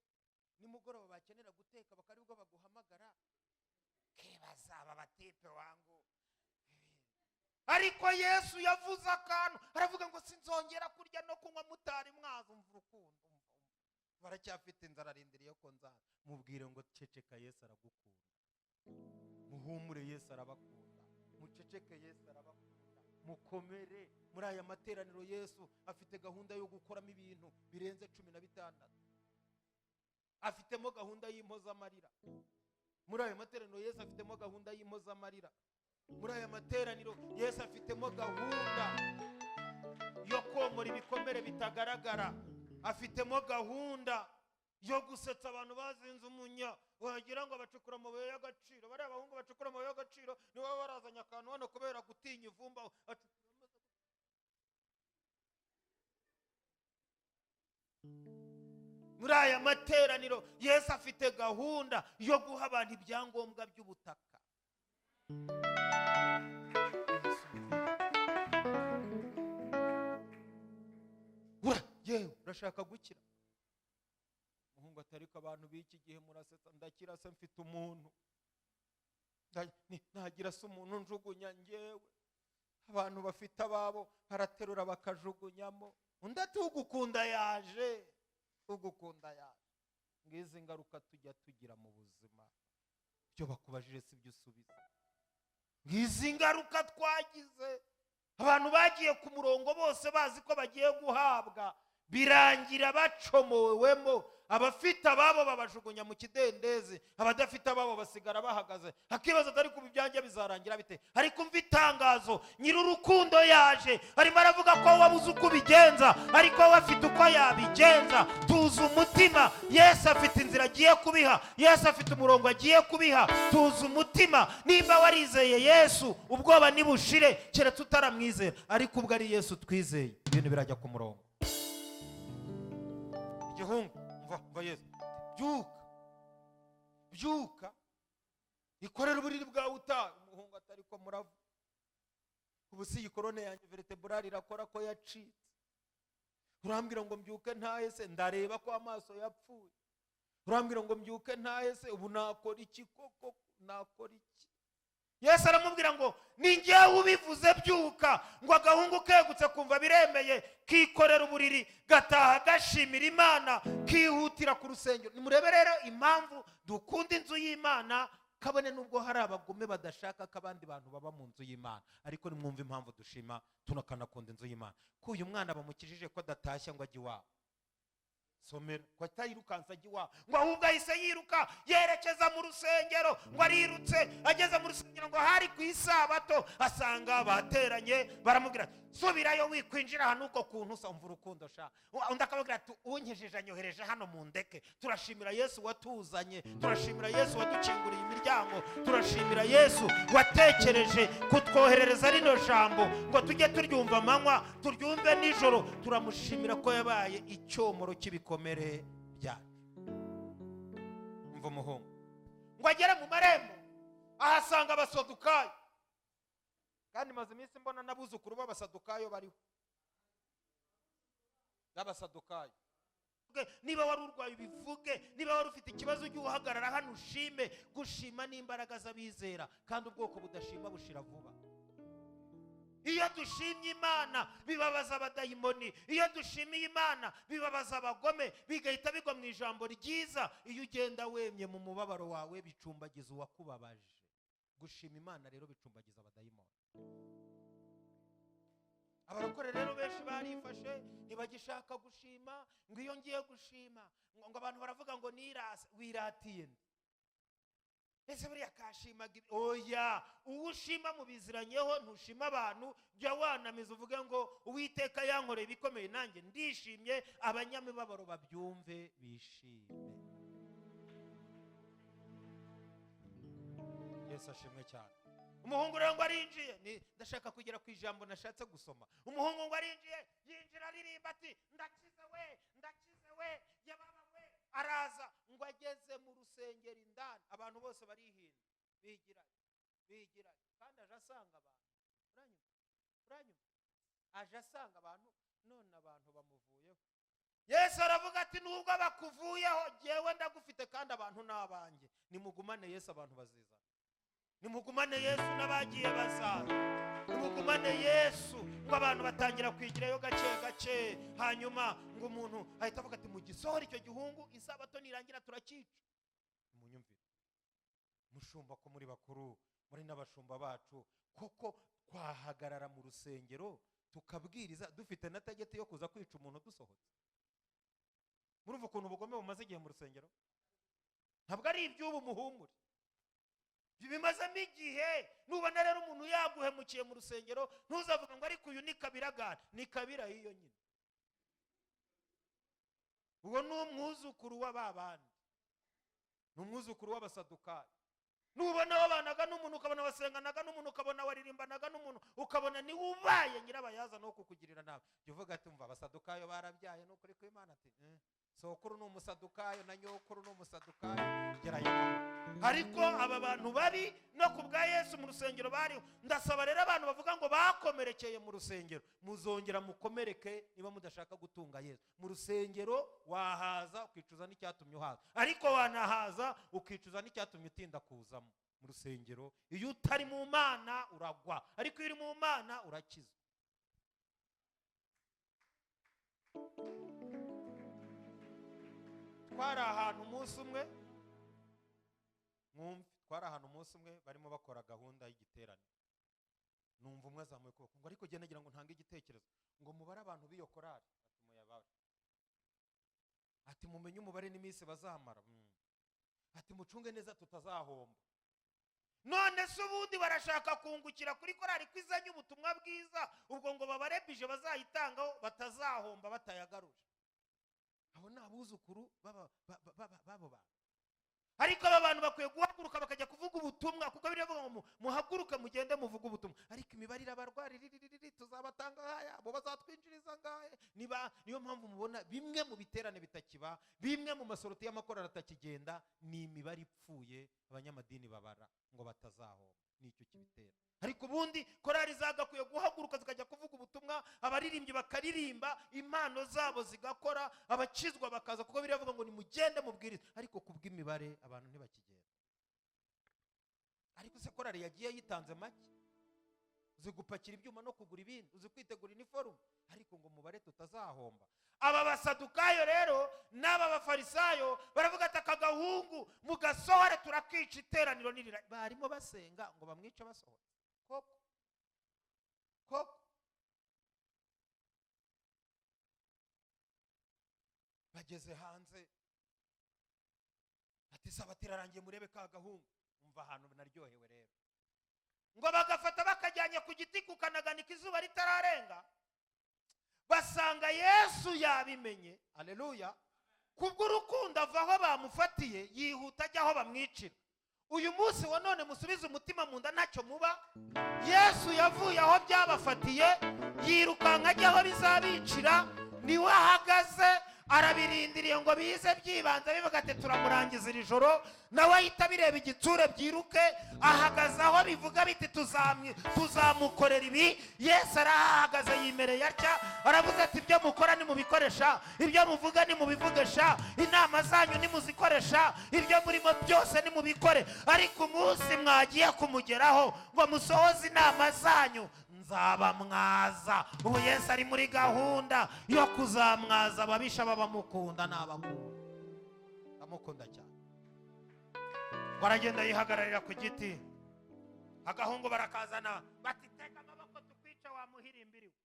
nimugoroba bakenera guteka bakaribwo baguhamagara, kebazaba batipe wangu. Ariko Yesu yavuze akantu aravuga ngo sinzongera kurya no kunywa mutari mwaza. Umva urukundo, baracyafite inzara, arindiriye ko nzaza. Mubwire ngo ceceka, Yesu aragukunda. Muhumure, Yesu arabakunda. Muceceke, Yesu arabakunda. Mukomere. Muri aya materaniro Yesu afite gahunda yo gukoramo ibintu birenze 16. Afitemo gahunda y'impozamarira. Muri aya materaniro Yesu afitemo gahunda y'impozamarira. Muri aya materaniro Yesu afitemo gahunda yo komora ibikomere bitagaragara. Afitemo gahunda yo gusetsa abantu bazinze umunya, wagira ngo bacukura amabuye y'agaciro. Bariya abahungu bacukura amabuye y'agaciro nibo barazanye akantu hano kubera gutinya ivumba. Muri aya materaniro Yesu afite gahunda yo guha abantu ibyangombwa by'ubutaka. Yewe urashaka gukira? Umuhungu atariko abantu b'iki gihe murasetsa, ndakira se mfite umuntu, ntagira se umuntu njugunya ngewe. Abantu bafite ababo baraterura bakajugunyamo. Undi ati ugukunda yaje, ugukunda yaje. Ngizi ngaruka tujya tugira mu buzima, ibyo bakubajije si byo usubiza. Ngizi ngaruka twagize, abantu bagiye ku murongo bose bazi ko bagiye guhabwa, birangira bacomowemo. Abafite ababo babajugunya mu kidendezi, abadafite ababo basigara bahagaze. Hakibaza atari kuba ibyanjye bizarangira bite. Ariko umva itangazo, nyiri urukundo yaje, arimo aravuga ko wabuze uko ubigenza, ariko we afite uko yabigenza. Tuzi umutima, Yesu afite inzira agiye kubiha, Yesu afite umurongo agiye kubiha. Tuzi umutima, nimba warizeye Yesu ubwoba nibushire, keretse utaramwizera. Ariko ubwo ari Yesu twizeye, ibintu birajya ku murongo. Igihungu mva Yesu, byuka byuka, ikorera uburiri bwawe utaha. Umuhungu atariko muravu, ubu si iyi korone yanjye vertebrale irakora ko yacitse. Urambwira ngo mbyuke ntahe se? Ndareba ko amaso yapfuye. Urambwira ngo mbyuke ntahe se? Ubu nakora iki koko? Nakora iki? Yesu aramubwira ngo ni njyewe ubivuze, byuka. Ngo agahungu kegutse kumva biremeye, kikorera uburiri, gataha gashimira Imana, kihutira ku rusengero. Nimurebe rero impamvu dukunda inzu y'Imana, kabone nubwo hari abagome badashaka ko abandi bantu baba mu nzu y'Imana, ariko nimwumve impamvu dushima tunakanakunda inzu y'Imana. Ko uyu mwana bamukijije ko adatashya ngo ajye iwabo, somera ko atayirukansa ajya iwabo, ngo ahubwo ahise yiruka yerekeza mu rusengero. Ngo arirutse ageze mu rusengero, ngo hari ku isabato, asanga bateranye, baramubwira subirayo wikwinjira hano uko kuntu usa. Umva urukundo sha. Undi akababwira ati unkijije anyohereje hano mu ndeke. Turashimira Yesu watuzanye, turashimira Yesu waducinguriye imiryango, turashimira Yesu watekereje kutwoherereza rino jambo ngo tujye turyumva amanywa turyumve nijoro. Turamushimira ko yabaye icyomoro cy'ibikomere byacu. Umva umuhungu ngo agere mu marembo ahasanga abasadukayo. Kandi maze iminsi mbona n'abuzukuru b'abasadukayo bariho, n'abasadukayo. Niba wari urwaye ubivuge, niba wari ufite ikibazo ujye uhagarara hano ushime. Gushima n'imbaraga z'abizera, kandi ubwoko budashima bushira vuba. Iyo dushimye Imana bibabaza abadayimoni, iyo dushimiye Imana bibabaza abagome, bigahita bigwa mu ijambo ryiza. Iyo ugenda wemye mu mubabaro wawe bicumbagiza uwakubabaje. Gushima Imana rero bicumbagiza abadayimoni. Abarokore rero benshi barifashe ntibagishaka gushima, ngo iyo ngiye gushima ngo abantu baravuga ngo nirase. Wiratiye nde? Ese buriya kashimaga? Oya, uwo ushima mubiziranyeho, ntushima abantu. Jya wanamiza uvuge ngo Uwiteka yankoreye ibikomeye, nanjye ndishimye, abanyamibabaro babyumve bishime. Yesu ashimwe cyane. Umuhungu rero ngo arinjiye, ndashaka kugera ku ijambo nashatse gusoma. Umuhungu ngo arinjiye, yinjira aririmba ati ndakize we, ndakize we, yababa we. Araza ngo ageze mu rusengero indani, abantu bose barihinda, bigira bigira, kandi aje asanga abantu. Uranyumva? Aje asanga abantu, none abantu bamuvuyeho. Yesu aravuga ati nubwo bakuvuyeho jyewe ndagufite, kandi abantu n'abanjye. Nimugumane Yesu, abantu bazizana. Nimugumane Yesu n'abagiye bazaza. Nimugumane Yesu. Ngo abantu batangira kwigirayo gake gake, hanyuma ngo umuntu ahita avuga ati mugisohora icyo gihungu, isabato nirangira turakica. Munyumvire, mushumba ko muri bakuru, muri n'abashumba bacu, koko twahagarara mu rusengero tukabwiriza dufite na tageti yo kuza kwica umuntu dusohotse? Murumva ukuntu ubugome bumaze igihe mu rusengero? Ntabwo ari iby'ubu, muhumure, bimazemo igihe. Nubona rero umuntu yaguhemukiye mu rusengero, ntuzavuga ngo ariko uyu ni kabiragana. Ni kabira y'iyo nyine, uwo ni umwuzukuru w'ababandi, ni umwuzukuru w'abasadukayo. Nubona wabanaga n'umuntu, ukabona wasenganaga n'umuntu, ukabona waririmbanaga n'umuntu, ukabona niwe ubaye nyirabayazana wo kukugirira nabi, jya uvuga ati umva abasadukayo barabyaye, n'ukuri kw'Imana ati sokuru ni umusadukayo na nyokuru ni umusadukayo, gerayo. Ariko aba bantu babi no ku bwa Yesu mu rusengero bariho. Ndasaba rero abantu bavuga ngo bakomerekeye mu rusengero, muzongera mukomereke niba mudashaka gutunga Yesu. Mu rusengero wahaza ukicuza n'icyatumye uhaza, ariko wanahaza ukicuza n'icyatumye utinda kuzamo. Mu rusengero iyo utari mu Mana uragwa, ariko iyo uri mu Mana urakizwa. Twari ahantu umunsi umwe, mwumve, twari ahantu umunsi umwe barimo bakora gahunda y'igiterane. Numva umwe azamuye ukuboko ngo ariko genda ngira ngo ntange igitekerezo, ngo mubare abantu b'iyo korali. Ati muyabare. Ati mumenye umubare n'iminsi bazamara. Ati mucunge neza tutazahomba. None se ubundi barashaka kungukira kuri korali ko izanye ubutumwa bwiza, ubwo ngo babare bije bazayitangaho batazahomba batayagaruje. Abo ni abuzukuru b'abo bantu. Ariko aba bantu bakwiye guhaguruka bakajya kuvuga ubutumwa, kuko biravuga ngo muhaguruke mugende muvuge ubutumwa. Ariko imibare irabarwara, tuzabatanga haya, bo bazatwinjiriza ngahe. Niba niyo mpamvu mubona bimwe mu biterane bitakiba, bimwe mu masoroti y'amakorali atakigenda, ni imibare ipfuye abanyamadini babara ngo batazahomba, nicyo kibitera. Ariko ubundi korali zagakwiye guhaguruka zikajya kuvuga ubutumwa, abaririmbyi bakaririmba, impano zabo zigakora, abakizwa bakaza, kuko biravuga ngo nimugende mubwirize. Ariko kubw'imibare abantu ntibakigenda. Ariko se korali yagiye yitanze make, uzi gupakira ibyuma no kugura ibindi, uzi kwitegura iniforume, ariko ngo mubare tutazahomba. Aba basadukayo rero n'aba bafarisayo baravuga ati aka gahungu mugasohore turakica iteraniro nirira. Barimo basenga ngo bamwice basohore. Koko koko bageze hanze ati sabato irarangiye murebe ka gahungu. Umva ahantu naryohewe rero, ngo bagafata bakajyanye ku giti kukanaganika izuba ritararenga, basanga Yesu yabimenye. Haleluya! Kubw'urukundo ava aho bamufatiye yihuta ajya aho bamwicira. Uyu munsi wa none musubize umutima mu nda ntacyo muba. Yesu yavuye aho byabafatiye yirukanka ajya aho bizabicira, niwe ahagaze arabirindiriye ngo bize byibanze bivuga ati turamurangiza iri joro, nawe ahita bireba igitsure byiruke, ahagaze aho bivuga biti tuzamukorera ibi. Yesu arahagaze yimereye atya, aravuze ati ibyo mukora nimubikoresha, ibyo muvuga nimubivugesha, inama zanyu nimuzikoresha, ibyo murimo byose nimubikore, ariko umunsi mwagiye kumugeraho ngo musohoze inama zanyu Nzabamwaza. Ubu Yesu ari muri gahunda yo kuzamwaza ababisha babamukunda n'abakunda. Amukunda cyane. Baragenda yihagararira ku giti, agahungu barakazana bati teka amaboko tukwica wamuhirimbiriwe.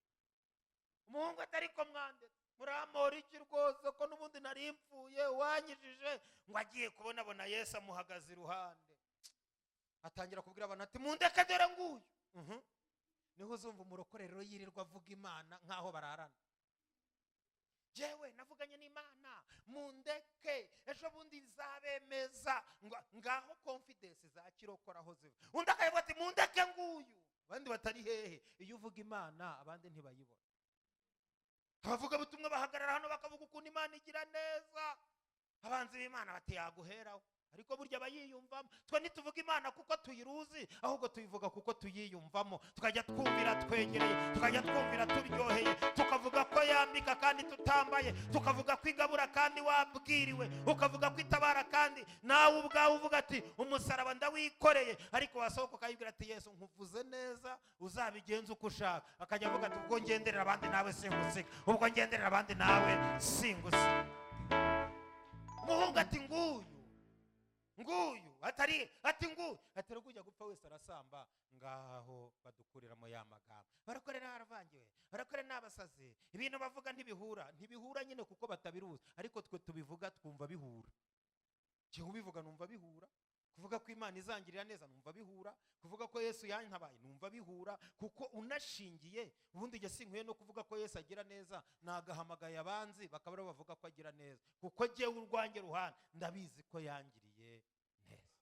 Umuhungu atari ko mwande muramora iki rwose ko n'ubundi nari mpfuye wanyijije. Ngo agiye kubonabona Yesu amuhagaze iruhande, atangira kubwira abantu ati mundeke dore nguyu. Niho uzumva umurokorero yirirwa avuga Imana nkaho bararana. Jewe navuganye n'Imana, mundeke ejo bundi nzabemeza. Ngaho confidence za kirokoraho ziva. Undi akavuga ati mundeke nguyu, abandi batari hehe. Iyo uvuga Imana abandi ntibayibona. Abavuga butumwa bahagarara hano bakavuga ukuntu Imana igira neza, abanzi b'Imana bati yaguheraho. Ariko burya abayiyumvamo, twe ntituvuga Imana kuko tuyiruzi, ahubwo tuyivuga kuko tuyiyumvamo. Tukajya twumvira twegereye, tukajya twumvira turyoheye, tukavuga ko yambika kandi tutambaye, tukavuga ko igabura kandi wabwiriwe, ukavuga ko itabara kandi nawe ubwawe uvuga ati umusaraba ndawikoreye. Ariko wasohoka ukayibwira ati Yesu nkuvuze neza, uzabigenza uko ushaka. Akajya avuga ati ubwo ngenderera abandi nawe singusiga, ubwo ngenderera abandi nawe singusiga. Umuhungu ati nguyu nguyu, atari ati nguyu, atari kujya gupfa wese arasamba. Ngaho badukuriramo ya magambo, barakorera haravangiwe, barakorera n'abasazi, ibintu bavuga ntibihura, ntibihura nyine kuko batabiruzi. Ariko twe tubivuga twumva bihura. Cyo ubivuga numva bihura. Kuvuga ko Imana izangirira neza numva bihura, kuvuga ko Yesu yantabaye numva bihura, kuko unashingiye ubundi jye sinkwiye no kuvuga ko Yesu agira neza, nagahamagaye abanzi bakaba bavuga ko agira neza, kuko jyewe urwanjye ruhande ndabizi ko yangiriye neza.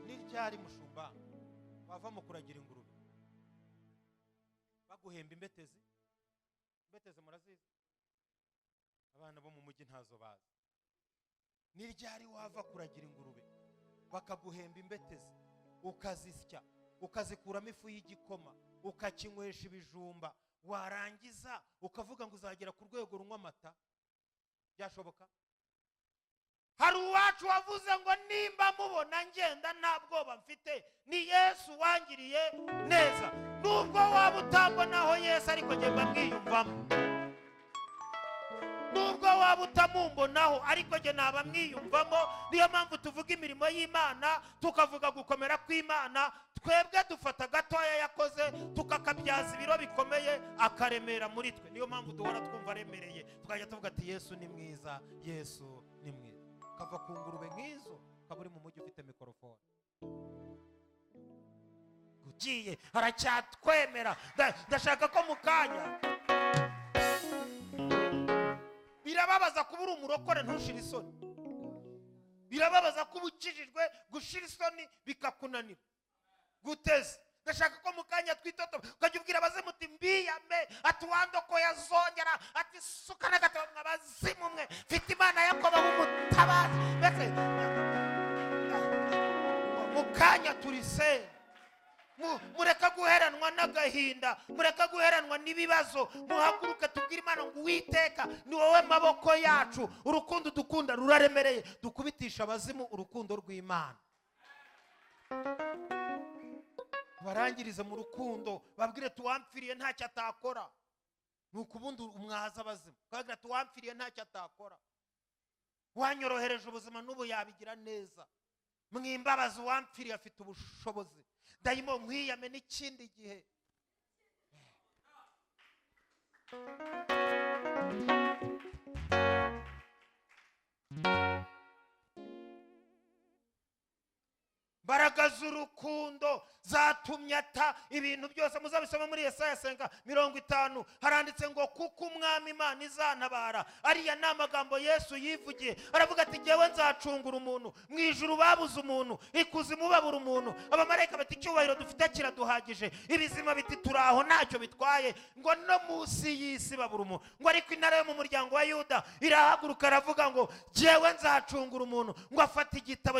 Ni ryari mushumba wava mu kuragira ingurube baguhemba imbetezi? Imbetezi murazizi? Abana bo mu mujyi ntazo bazi. Ni ryari wava kuragira ingurube bakaguhemba imbetezi, ukazisya, ukazikuramo ifu y'igikoma, ukakinywesha ibijumba, warangiza ukavuga ngo uzagera ku rwego runywa amata? Byashoboka? Hari uwacu wavuze ngo nimba mubona ngenda nta bwoba mfite, ni Yesu wangiriye neza. Nubwo waba utambonaho Yesu, ariko njye mba mwiyumvamo. Nubwo waba utamumbonaho, ariko njye naba mwiyumvamo. Niyo mpamvu tuvuga imirimo y'Imana, tukavuga gukomera kw'Imana. Twebwe dufata gatoya yakoze tukakabyaza ibiro bikomeye, akaremera muri twe. Niyo mpamvu duhora twumva aremereye, tukajya tuvuga ati Yesu ni mwiza, Yesu ni mwiza. Kava ku ngurube nk'izo, ukaba uri mu mujyi ufite mikorofone. Ugiye aracyatwemera. Ndashaka ko mu kanya birababaza kuba uri umurokore ntushire isoni. Birababaza kuba ukijijwe gushira isoni bikakunanira guteza. Ndashaka ko mu kanya twitoto ukajya ubwira abazimu uti mbiyame, ati wandoko yazongera, ati suka n'agatabo mwabazimu mwe, mfite Imana Yakobo w'umutabazi. Mbese mu kanya turise, mureka guheranwa n'agahinda, mureka guheranwa n'ibibazo, muhaguruke tubwire Imana ngo Uwiteka ni wowe maboko yacu, urukundo dukunda ruraremereye. Dukubitisha abazimu urukundo rw'Imana, barangirize mu rukundo, babwire tuwampfiriye ntacyo atakora. Nuko ubundi umwaza abazimu, babwire tuwampfiriye ntacyo atakora, wanyorohereje ubuzima n'ubu yabigira neza, mwimbabazi uwampfiriye afite ubushobozi, dayimo nkwiyame n'ikindi gihe. Mbaraga z'urukundo zatumye ata ibintu byose. Muzabisoma muri Yesaya 50, haranditse ngo kuko Umwami Imana izantabara. Ariya ni amagambo Yesu yivugiye, aravuga ati jyewe nzacungura umuntu. Mu ijuru babuze umuntu, ikuzimu babura umuntu, abamarayika bati icyubahiro dufite kiraduhagije, ibizima biti turaho ntacyo bitwaye, ngo no munsi y'isi babura umuntu. Ngo ariko intara yo mu muryango wa Yuda irahaguruka aravuga ngo jyewe nzacungura umuntu. Ngo afata igitabo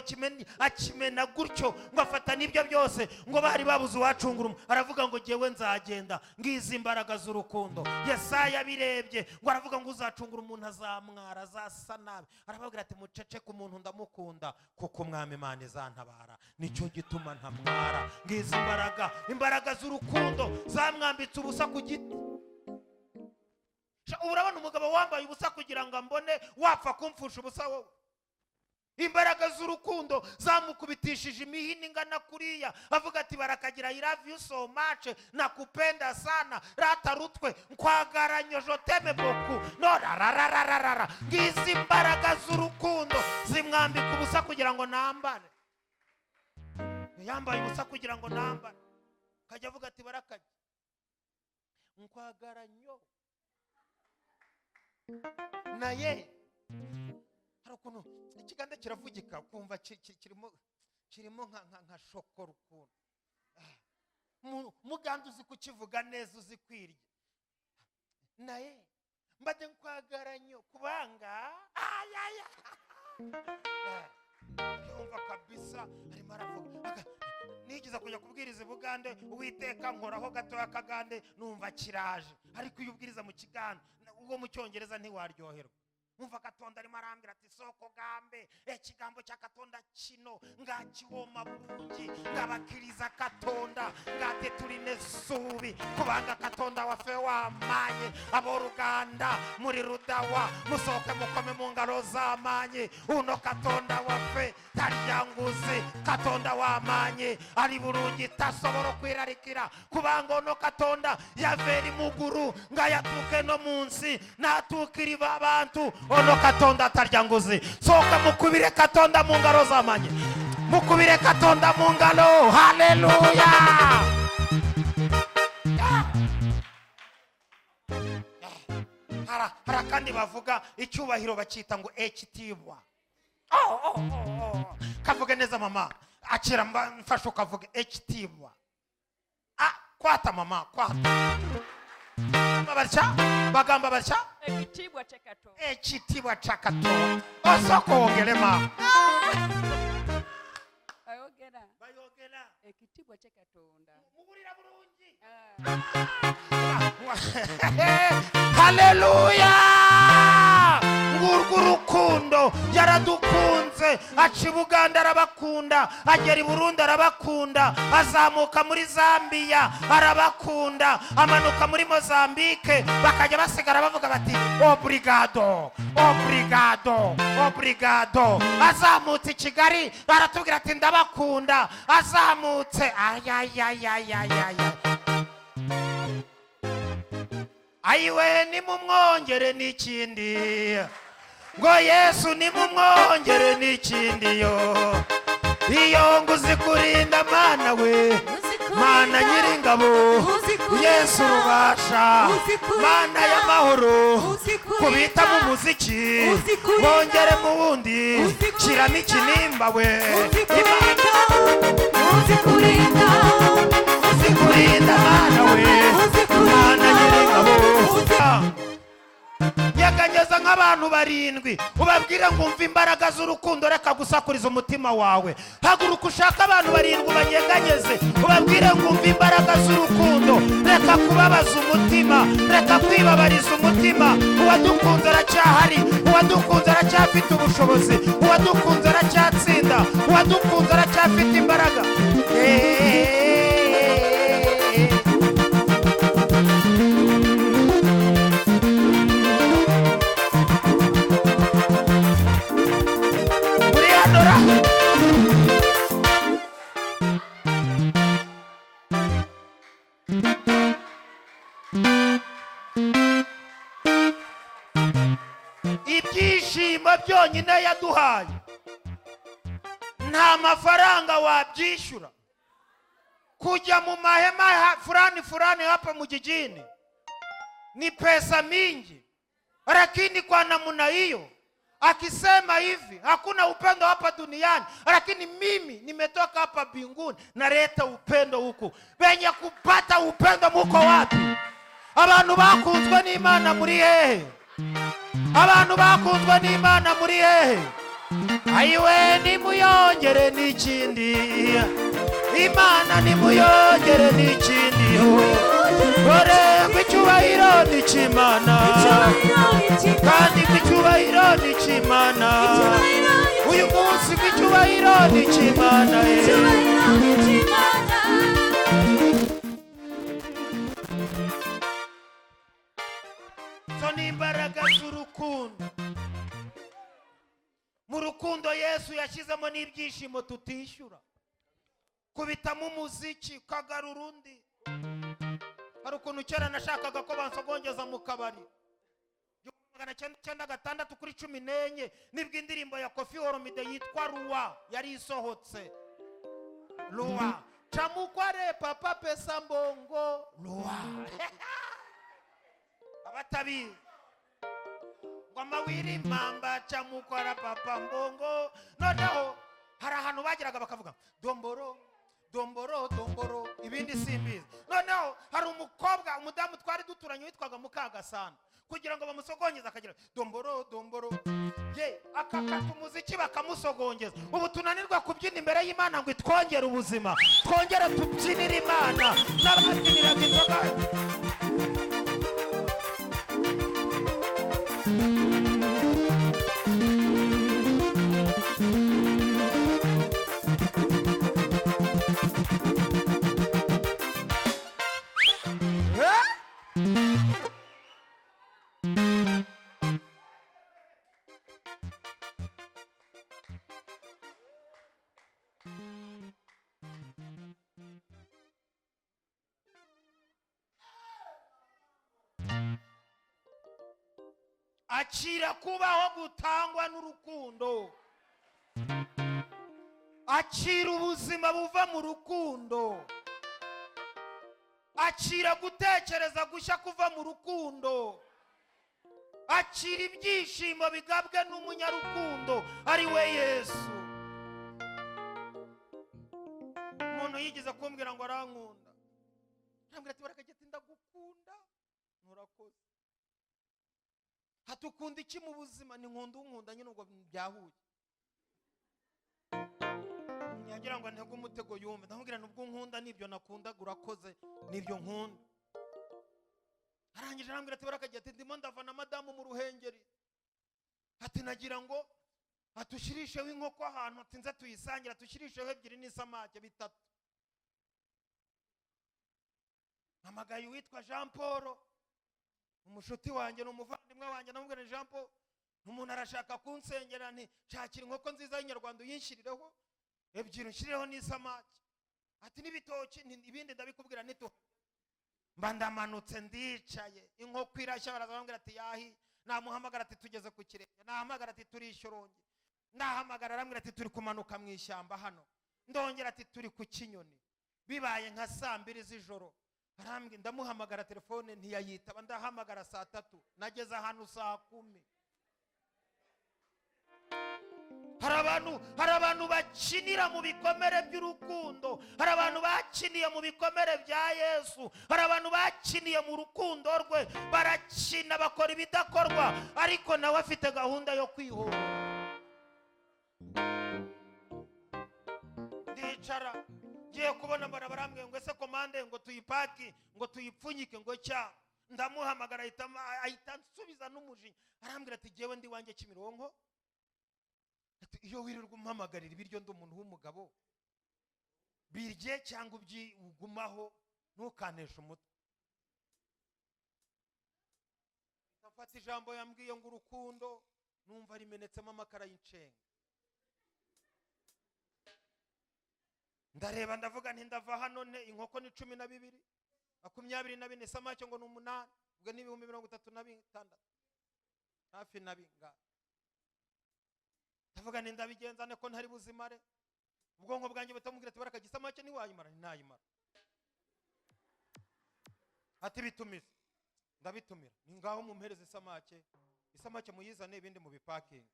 akimena gutya gutyo ngo afata n'ibyo byose, ngo bari babuze uwacungura, aravuga ngo jyewe nzagenda. Ngizi imbaraga z'urukundo. Yesaya abirebye ngo aravuga ngo uzacungura umuntu azamwara, azasa nabi. Arababwira ati muceceke, umuntu ndamukunda kuko Umwami Imana izantabara, nicyo gituma ntamwara. Ngizi imbaraga, imbaraga z'urukundo zamwambitse ubusa ku giti. Urabona umugabo wambaye ubusa kugira ngo ambone, wapfa kumfusha ubusa wowe. Imbaraga z'urukundo zamukubitishije imihini ingana kuriya, avuga ati barakagira I love you so much, nakupenda sana, rata rutwe nkwagaranyo je t'aime beaucoup, no rararararara. Ngizi imbaraga z'urukundo zimwambika ubusa kugira ngo nambare. Yambaye ubusa kugira ngo nambare, kajya avuga ati barakagira nkwagaranyo naye. Hari ukuntu ikiganda kiravugika ukumva kirimo nka shokora ukuntu. Muganda uzi kukivuga neza, uzi kwirya naye mbade nkwagaranyo kubanga ayaya. Yumva kabisa arimo aravuga. Nigeze kujya kubwiriza Bugande, Uwiteka nkoraho gatoya kagande numva kiraje. Ariko iyo ubwiriza mu kiganda ubwo mu cyongereza ntiwaryoherwa. Umva Katonda arimo arambwira ati soko gambe ekigambo cya Katonda kino ngakiwoma bulungi ngabakiriza Katonda ngate tuline subi kubanga Katonda wafe wamanye aboruganda muri rudawa musoke mukome mu ngalo z'amanye uno Katonda wafe taryanguzi Katonda wamanye ari bulungi tasobora kwirarikira kubanga ono Katonda yaveri muguru ngayatuke no munsi natukiriba abantu ono Katonda taryanguzi. Soka mukubire Katonda mu ngalo z'amanye, mukubire Katonda mu ngalo. Haleluya. Hara kandi bavuga icyubahiro bakita ngo ekitibwa. Oh. Kavuge neza mama, akira mfasha ukavuga ekitibwa. Kwata mama, kwata. Babacha bagamba bacha ekitibwa cha Katonda, ekitibwa cha Katonda. Osoko ongelema bayogera bayogera ekitibwa cha Katonda mugurira bulungi. Haleluya. Urukundo yaradukunze, aca i Buganda arabakunda, agera i Burundi arabakunda, azamuka muri Zambia arabakunda, amanuka muri Mozambique bakajya basigara bavuga bati obrigado, obrigado, obrigado. Azamutse i Kigali baratubwira ati ndabakunda. Azamutse ayayayayaya. Ayiwe nimumwongere n'ikindi, ngo Yesu nimumwongere n'ikindi yo. Iyo nguzi kurinda Mana we, Mana nyiringabo, Yesu rubasha, Mana y'amahoro, kubita mu muziki bongere mu wundi, shiramo ikinimba we. Uzi kurinda, uzi kurinda Mana we, Mana nyiringabo. Nyeganyeza nk'abantu barindwi ubabwire ngo umve imbaraga z'urukundo, reka gusakuriza umutima wawe. Haguruka ushaka abantu barindwi ubanyeganyeze, ubabwire ngo umve imbaraga z'urukundo, reka kubabaza umutima, reka kwibabariza umutima. Uwadukunze aracyahari, uwadukunze aracyafite ubushobozi, uwadukunze aracyatsinda, uwadukunze aracyafite imbaraga. Ibyishimo byonyine yaduhaye nta mafaranga wabyishyura. Kujya mu mahema fulani fulani hapa mjijini ni pesa mingi, lakini kwa namna hiyo akisema hivi hakuna upendo hapa duniani, lakini mimi nimetoka hapa mbinguni naleta upendo huku. Benye kupata upendo muko wapi? Abantu bakunzwe n'Imana muri hehe? Abantu bakunzwe n'Imana muri hehe? Ayiwe, nimuyongere n'ikindi. Imana nimuyongere n'ikindi. Dore ngo icyubahiro ni icy'Imana, kandi ngo icyubahiro ni icy'Imana. Uyu munsi ngo icyubahiro ni icy'Imana. Zo ni imbaraga z'urukundo. Mu rukundo Yesu yashyizemo n'ibyishimo tutishyura. Kubitamo umuziki ukagarura undi. Hari ukuntu kera nashakaga ko bansogongeza mu kabari. 1996 kuri 14 nibwo indirimbo ya Koffi Olomide yitwa Ruwa yari isohotse. Ruwa Chamukware papa pesa mbongo Ruwa. Abatabizi ngo amawiri mamba Chamukwara papa mbongo. Noneho hari ahantu bageraga bakavuga domboro domboro domboro, ibindi simbizi. Noneho hari umukobwa, umudamu twari duturanye witwaga Mukagasana, kugira ngo bamusogongeze akagira domboro domboro, ye akakata umuziki bakamusogongeza. Ubu tunanirwa kubyina imbere y'Imana ngo itwongere ubuzima, twongere tubyinire Imana n'ababyiniraga inzoga. Akira kubaho gutangwa n'urukundo. Akira ubuzima buva mu rukundo. Akira gutekereza gushya kuva mu rukundo. Akira ibyishimo bigabwe n'umunyarukundo ari we Yesu. Umuntu yigeze kumbwira ngo arankunda, arambwira ati barakageti ndagukunda, nturakoze. Hatukunda iki mu buzima? Ni nkunda unkunda nyine, ubwo byahuye. Nyagira ngo ntege umutego yumve, ndamubwira nubwo nkunda nibyo nakundaga urakoze, nibyo nkunda. Arangije arambwira ati barakagiye ati ndimo ndava na madamu mu Ruhengeri, ati nagira ngo atushyirisheho inkoko ahantu, ati nze tuyisangira, atushyirisheho 2 n'isamake 3. Mpamagaye uwitwa Jean Paul, umushuti wanjye, n'umuvandimwe wanjye, namubwira Jean Paul, umuntu arashaka kunsengera, nti nshakira inkoko nziza y'inyarwanda uyinshyirireho 2, unshyirireho n'isamake, ati n'ibitoki, ibindi ndabikubwira nito. Mba ndamanutse ndicaye, inkoko irashya, baraza bambwira ati yahi. Namuhamagara ati tugeze ku kirenge, nahamagara ati turi Ishyorongi, nahamagara arambwira ati turi kumanuka mu ishyamba hano, ndongera ati turi ku Kinyoni. Bibaye nka saa 2 z'ijoro, arambwira, ndamuhamagara telefone ntiyayitaba, ndahamagara saa 3, nageze ahantu saa 10. Hari abantu bakinira mu bikomere by'urukundo, hari abantu bakiniye mu bikomere bya Yesu, hari abantu bakiniye mu rukundo rwe, barakina bakora ibidakorwa, ariko nawe afite gahunda yo kwihora. Ndicara ngiye kubona mbona barambwiye ngo ese komande ngo tuyipaki ngo tuyipfunyike ngo cya. Ndamuhamagara ahita ansubiza n'umujinya, arambwira ati jyewe ndi wanjye Kimironko, ati iyo wirirwa umpamagarira ibiryo ndi umuntu w'umugabo, birye cyangwa ubyigumaho ntukanesha umutwe. Mfata ijambo yambwiye ngo urukundo, numva rimenetsemo amakara y'incenga. Ndareba ndavuga nti ndava hano nte, inkoko ni 12, 24, samake ngo ni 8, ubwo ni 36,000 hafi na bingahe. Ndavuga nti ndabigenza ne ko ntari buzimare. Ubwonko bwanjye butamubwira ati barakagira isamake ntiwayimara, ntayimara. Ati bitumize, ndabitumira, ni ngaho mumpereze isamake, isamake muyizane ibindi mu bipakinga.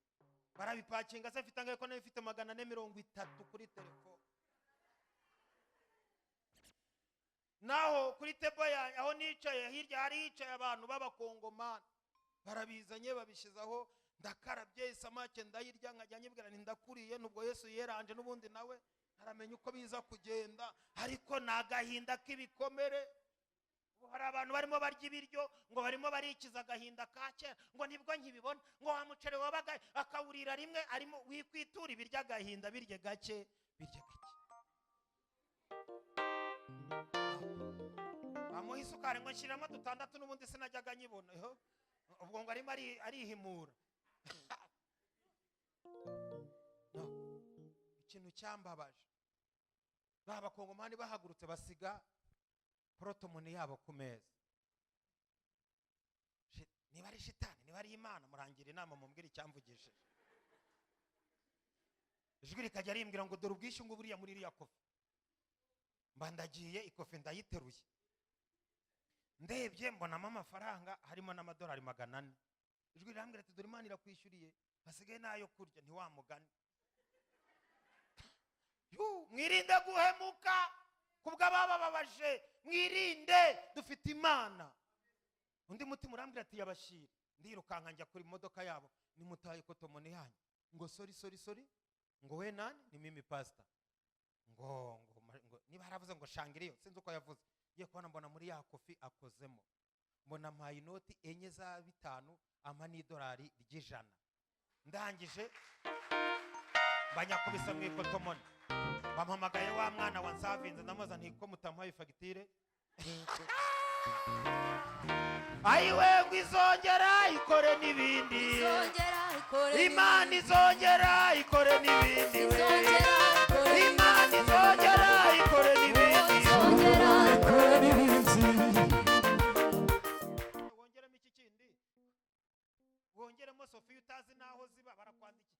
Barabipakinga se mfite angahe ko nayo mfite 430 kuri telefone. Naho kuri tebo yanjye aho nicaye hirya hari hicaye abantu b'abakongomani, barabizanye babishyizaho. Ndakarabye isamake ndayirya, nkajya nyibwira nti ndakuriye, nubwo Yesu yeranje n'ubundi nawe aramenya uko biza kugenda, ariko ni agahinda k'ibikomere. Ubu hari abantu barimo barya ibiryo ngo barimo barikiza agahinda ka kera, ngo nibwo nkibibona, ngo wa muceri wabaga akawurira rimwe, arimo wikwitura ibiryo agahinda, birye gake, birye gake. Bamuha isukari ngo nshyiramo 6 n'ubundi sinajyaga nyibona, ubwo ngo arimo arihimura. No. Ikintu cyambabaje, ba bakongomani bahagurutse basiga porotomoni yabo ku meza. Niba ari shitani, niba ari Imana, murangira inama mumbwire icyamvugishije. Ijwi rikajya rimbwira ngo dore ubwishyu ngo buriya muri iriya kofi. Mba ndagiye ikofi ndayiteruye, ndebye mbonamo amafaranga harimo n'amadolari 400. Ijwi rirambwira ati dore Imana irakwishyuriye, hasigaye n'ayo kurya, ntiwamugane. Mwirinde guhemuka kubw'abababaje, mwirinde, dufite Imana. Undi mutima urambwira ati yabashira. Ndirukanka njya kuri modoka yabo, nimutaye kotomoni yanyu, ngo sorry sorry sorry, ngo we nani ni mimi pastor, ngo ngo ngo niba haravuze ngo shangiriyo, sinzi uko yavuze. Ngiye kubona mbona muri ya kofi akozemo, mbona mpaye inoti 4 za 5, ampa n'idolari ry'ijana. Ndangije banyakubisa mu ikotomoni, bampamagaye wa mwana wa nsavinze, ndamubaza nti ko mutampaye fagitire? Ayiwe ngo izongera ikore n'ibindi, Imana izongera ikore n'ibindi, Imana izongera ikore n'ibindi. Wongeremo iki kindi, wongeremo Sofiya utazi naho ziba, barakwandikiye.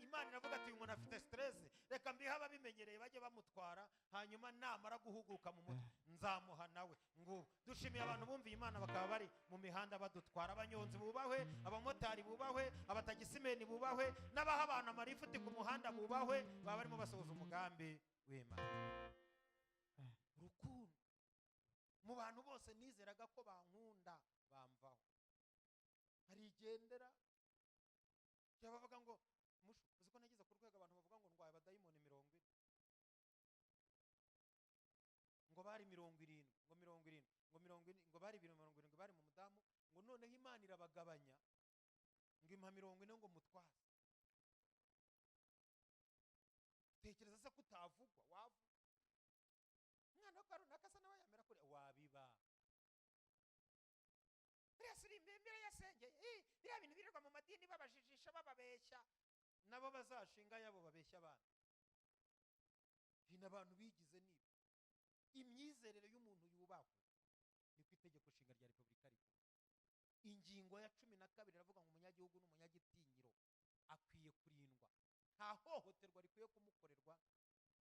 Imana iravuga ati uyu muntu afite stress, reka mbihe ababimenyereye bajye bamutwara, hanyuma namara guhuguka mu mutwe nzamuha nawe. Ngo dushimiye abantu bumviye Imana bakaba bari mu mihanda badutwara. Abanyonzi bubahwe, abamotari bubahwe, abatagisimeni bubahwe, n'abaha abantu amarifuti ku muhanda bubahwe, baba barimo basohoza umugambi w'Imana. Urukundo mu bantu bose nizeraga ko bankunda bamvaho, harigendera bavuga ngo mushu, uzi ko nageze ku rwego abantu bavuga ngo ndwaye abadayimoni 40, ngo bari 70, ngo 70, ngo 70, ngo bari 70, bari mu mudamu, ngo noneho Imana irabagabanya ngo impa 40 ngo mutwaze. Tekereza se kutavugwa, wavuga umwana wa runaka asa nawe yamera kure, wabiba biriya suri imbere yasengeye, biriya bintu birirwa mu madini babajijisha bababeshya, nabo bazashinga yabo babeshya abana. Ibintu abantu bigize nibi. Imyizerere y'umuntu yubahwe, niko itegeko nshinga rya Repubulika rivuga. Ingingo ya 12 iravuga ngo umunyagihugu n'umunyagitinyiro akwiye kurindwa, nta hohoterwa rikwiye kumukorerwa,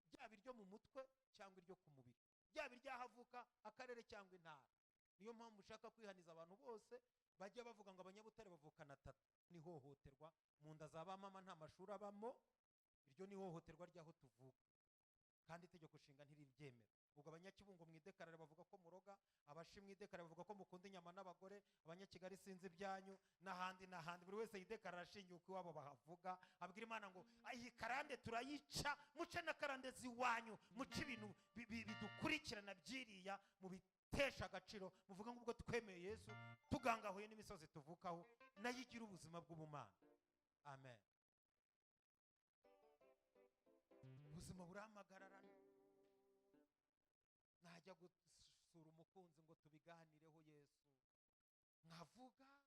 byaba iryo mu mutwe cyangwa iryo ku mubiri, byaba iryahavuka akarere cyangwa intara. Niyo mpamvu ushaka kwihaniza abantu bose bajya bavuga ngo abanyabutare bavukana 3, ni hohoterwa mu nda za ba mama, nta mashuri abamo, iryo ni hohoterwa ry'aho tuvuka, kandi itegeko nshinga ntiribyemera. Ubwo abanyakibungo mu idekarare bavuga ko muroga, abashi mu idekarare bavuga ko mukunda inyama n'abagore, abanyakigali sinzi ibyanyu n'ahandi n'ahandi, buri wese yidekarara ashingiye uko iwabo bahavuga, abwira Imana ngo iyi karande turayica, muce na karande z'iwanyu, muce ibintu bidukurikirana byiriya, mubitesha agaciro, muvuga ngo ubwo twemeye Yesu tugangahuye n'imisozi tuvukaho, nayo igira ubuzima bw'ubumana. Amen. Ubuzima buramagararana. Najya gusura umukunzi ngo tubiganireho Yesu, nkavuga urabibona,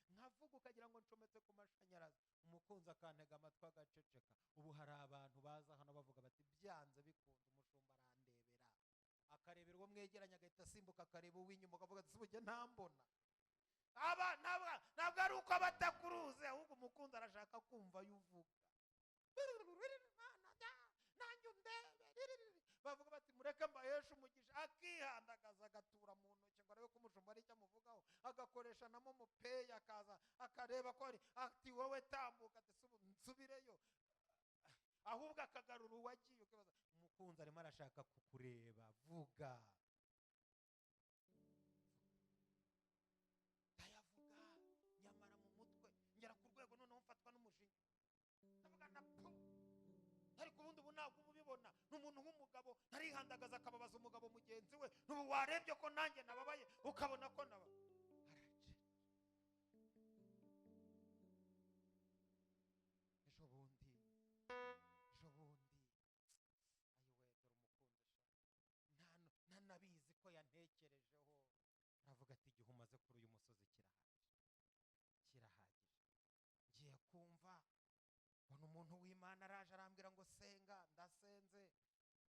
nkavuga ukagira ngo ncometse ku mashanyarazi, umukunzi akantega amatwi agaceceka. Ubu hari abantu baza hano bavuga bati byanze bikunda umushumba arandebera, akarebera uwo mwegeranye agahita asimbuka akareba uw'inyuma akavuga ati sibujye ntambona. Aba ntabwo ari uko batakuruze, ahubwo umukunzi arashaka kumva yuvuga. Bavuga bati mureke mbaheshe umugisha, akihandagaza agatura mu ntoki ngo arebe ko umushumba ari icyo amuvugaho, agakoresha na momo pay, akaza akareba ko ari ati wowe tambuka, ati nsubireyo, ahubwo akagarura uwagiye. Ukibaza umukunzi arimo arashaka kukureba, vuga. Ndayavuga Ntarihandagaza akababaza umugabo mugenzi we. N'ubu warebye ko nanjye nababaye, ukabona ko naba arace. Ejo bundi ayiwe, dore umukundo sha, ntanabizi ko yantekerejeho. Aravuga ati igihe umaze kuri uyu musozi kirahagije. Ngiye kumva mbona umuntu w'Imana araje arambwira ngo senga. Ndasenze,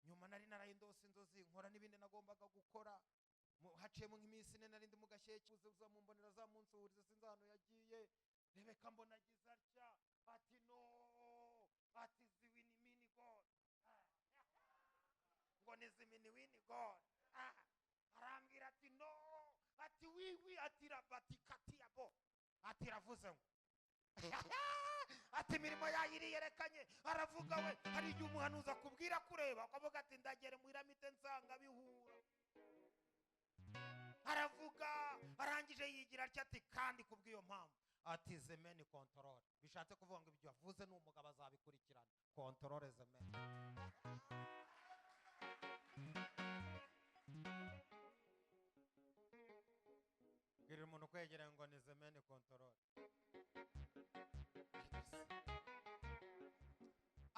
nyuma nari narayindose inzozi, nkora n'ibindi nagombaga gukora. Haciyemo nk'iminsi ine nari ndi mu gashyeke, uza mumbonera za munsuhuriza, sinzi ahantu yagiye. Rebeka mbona agize atya, ati no, ati ziwini mini god, ngo ni zimini wini god. Arambwira ati no, ati wiwi, ati rabati katiyabo, ati ravuze ngo ati imirimo yayo iriyerekanye. Aravuga we, hari igihe umuhanuzi akubwira kureba ukavuga ati ndagere mu iramite nsanga bihura. Aravuga arangije yigira atya ati kandi kubw'iyo mpamvu ati zemeni kontorore, bishatse kuvuga ngo ibyo avuze ni umugabo azabikurikirana. Kontorore zemeni. Bwira umuntu ukwegereye ngo ni zemeni kontorore.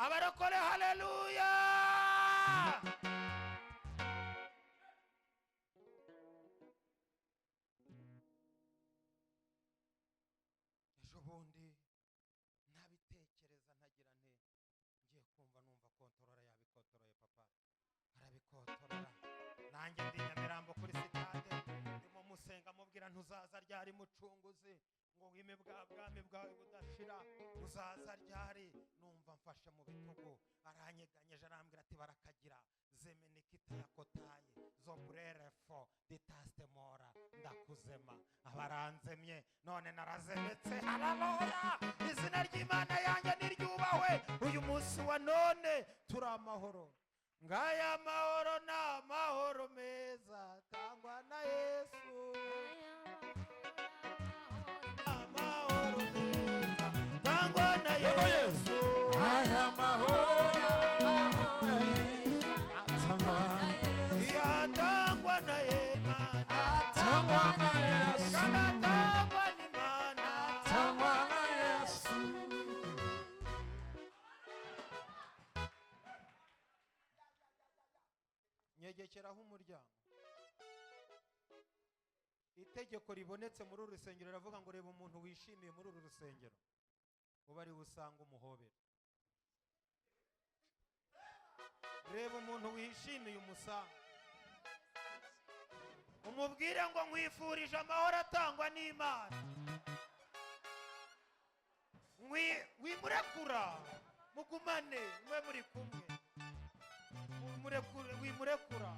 Abarokore haleluya. Ejo bundi ntabitekereza ntagira nte, ngiye kumva numva kontorora yabikotoroye, papa arabikotorora. Nanjye ndi Nyamirambo kuri sitade ndimo musenga, mubwira ntuzaza ryari mucunguzi, ngo wime bwa bwami bwawe budashira, uzaza ryari? Numva mfashe mu bitugu, aranyeganyeje arambwira ati barakagira zemenikita yakotaye zoburerefo ditastemora, ndakuzema. Abaranzemye none narazemetse. Haleluya, izina ry'Imana yanjye niryubahwe. Uyu munsi wa none turi amahoro. Ngaya mahoro ni amahoro meza atangwa na Yesu. Amahoro meza atangwa na Yesu. Aya mahoro Yatangwa na Imana, atangwa na Yesu, kandi atangwa n'Imana. atangwa na Yesu. Nyegekeraho umuryango. Itegeko ribonetse muri uru rusengero riravuga ngo reba umuntu wishimiye muri uru rusengero, uba ari we usanga umuhobera. Reba umuntu wishimiye umusanga, umubwire ngo nkwifurije amahoro atangwa n'Imana. Wimurekura, mugumane, mube muri kumwe. Wimurekura.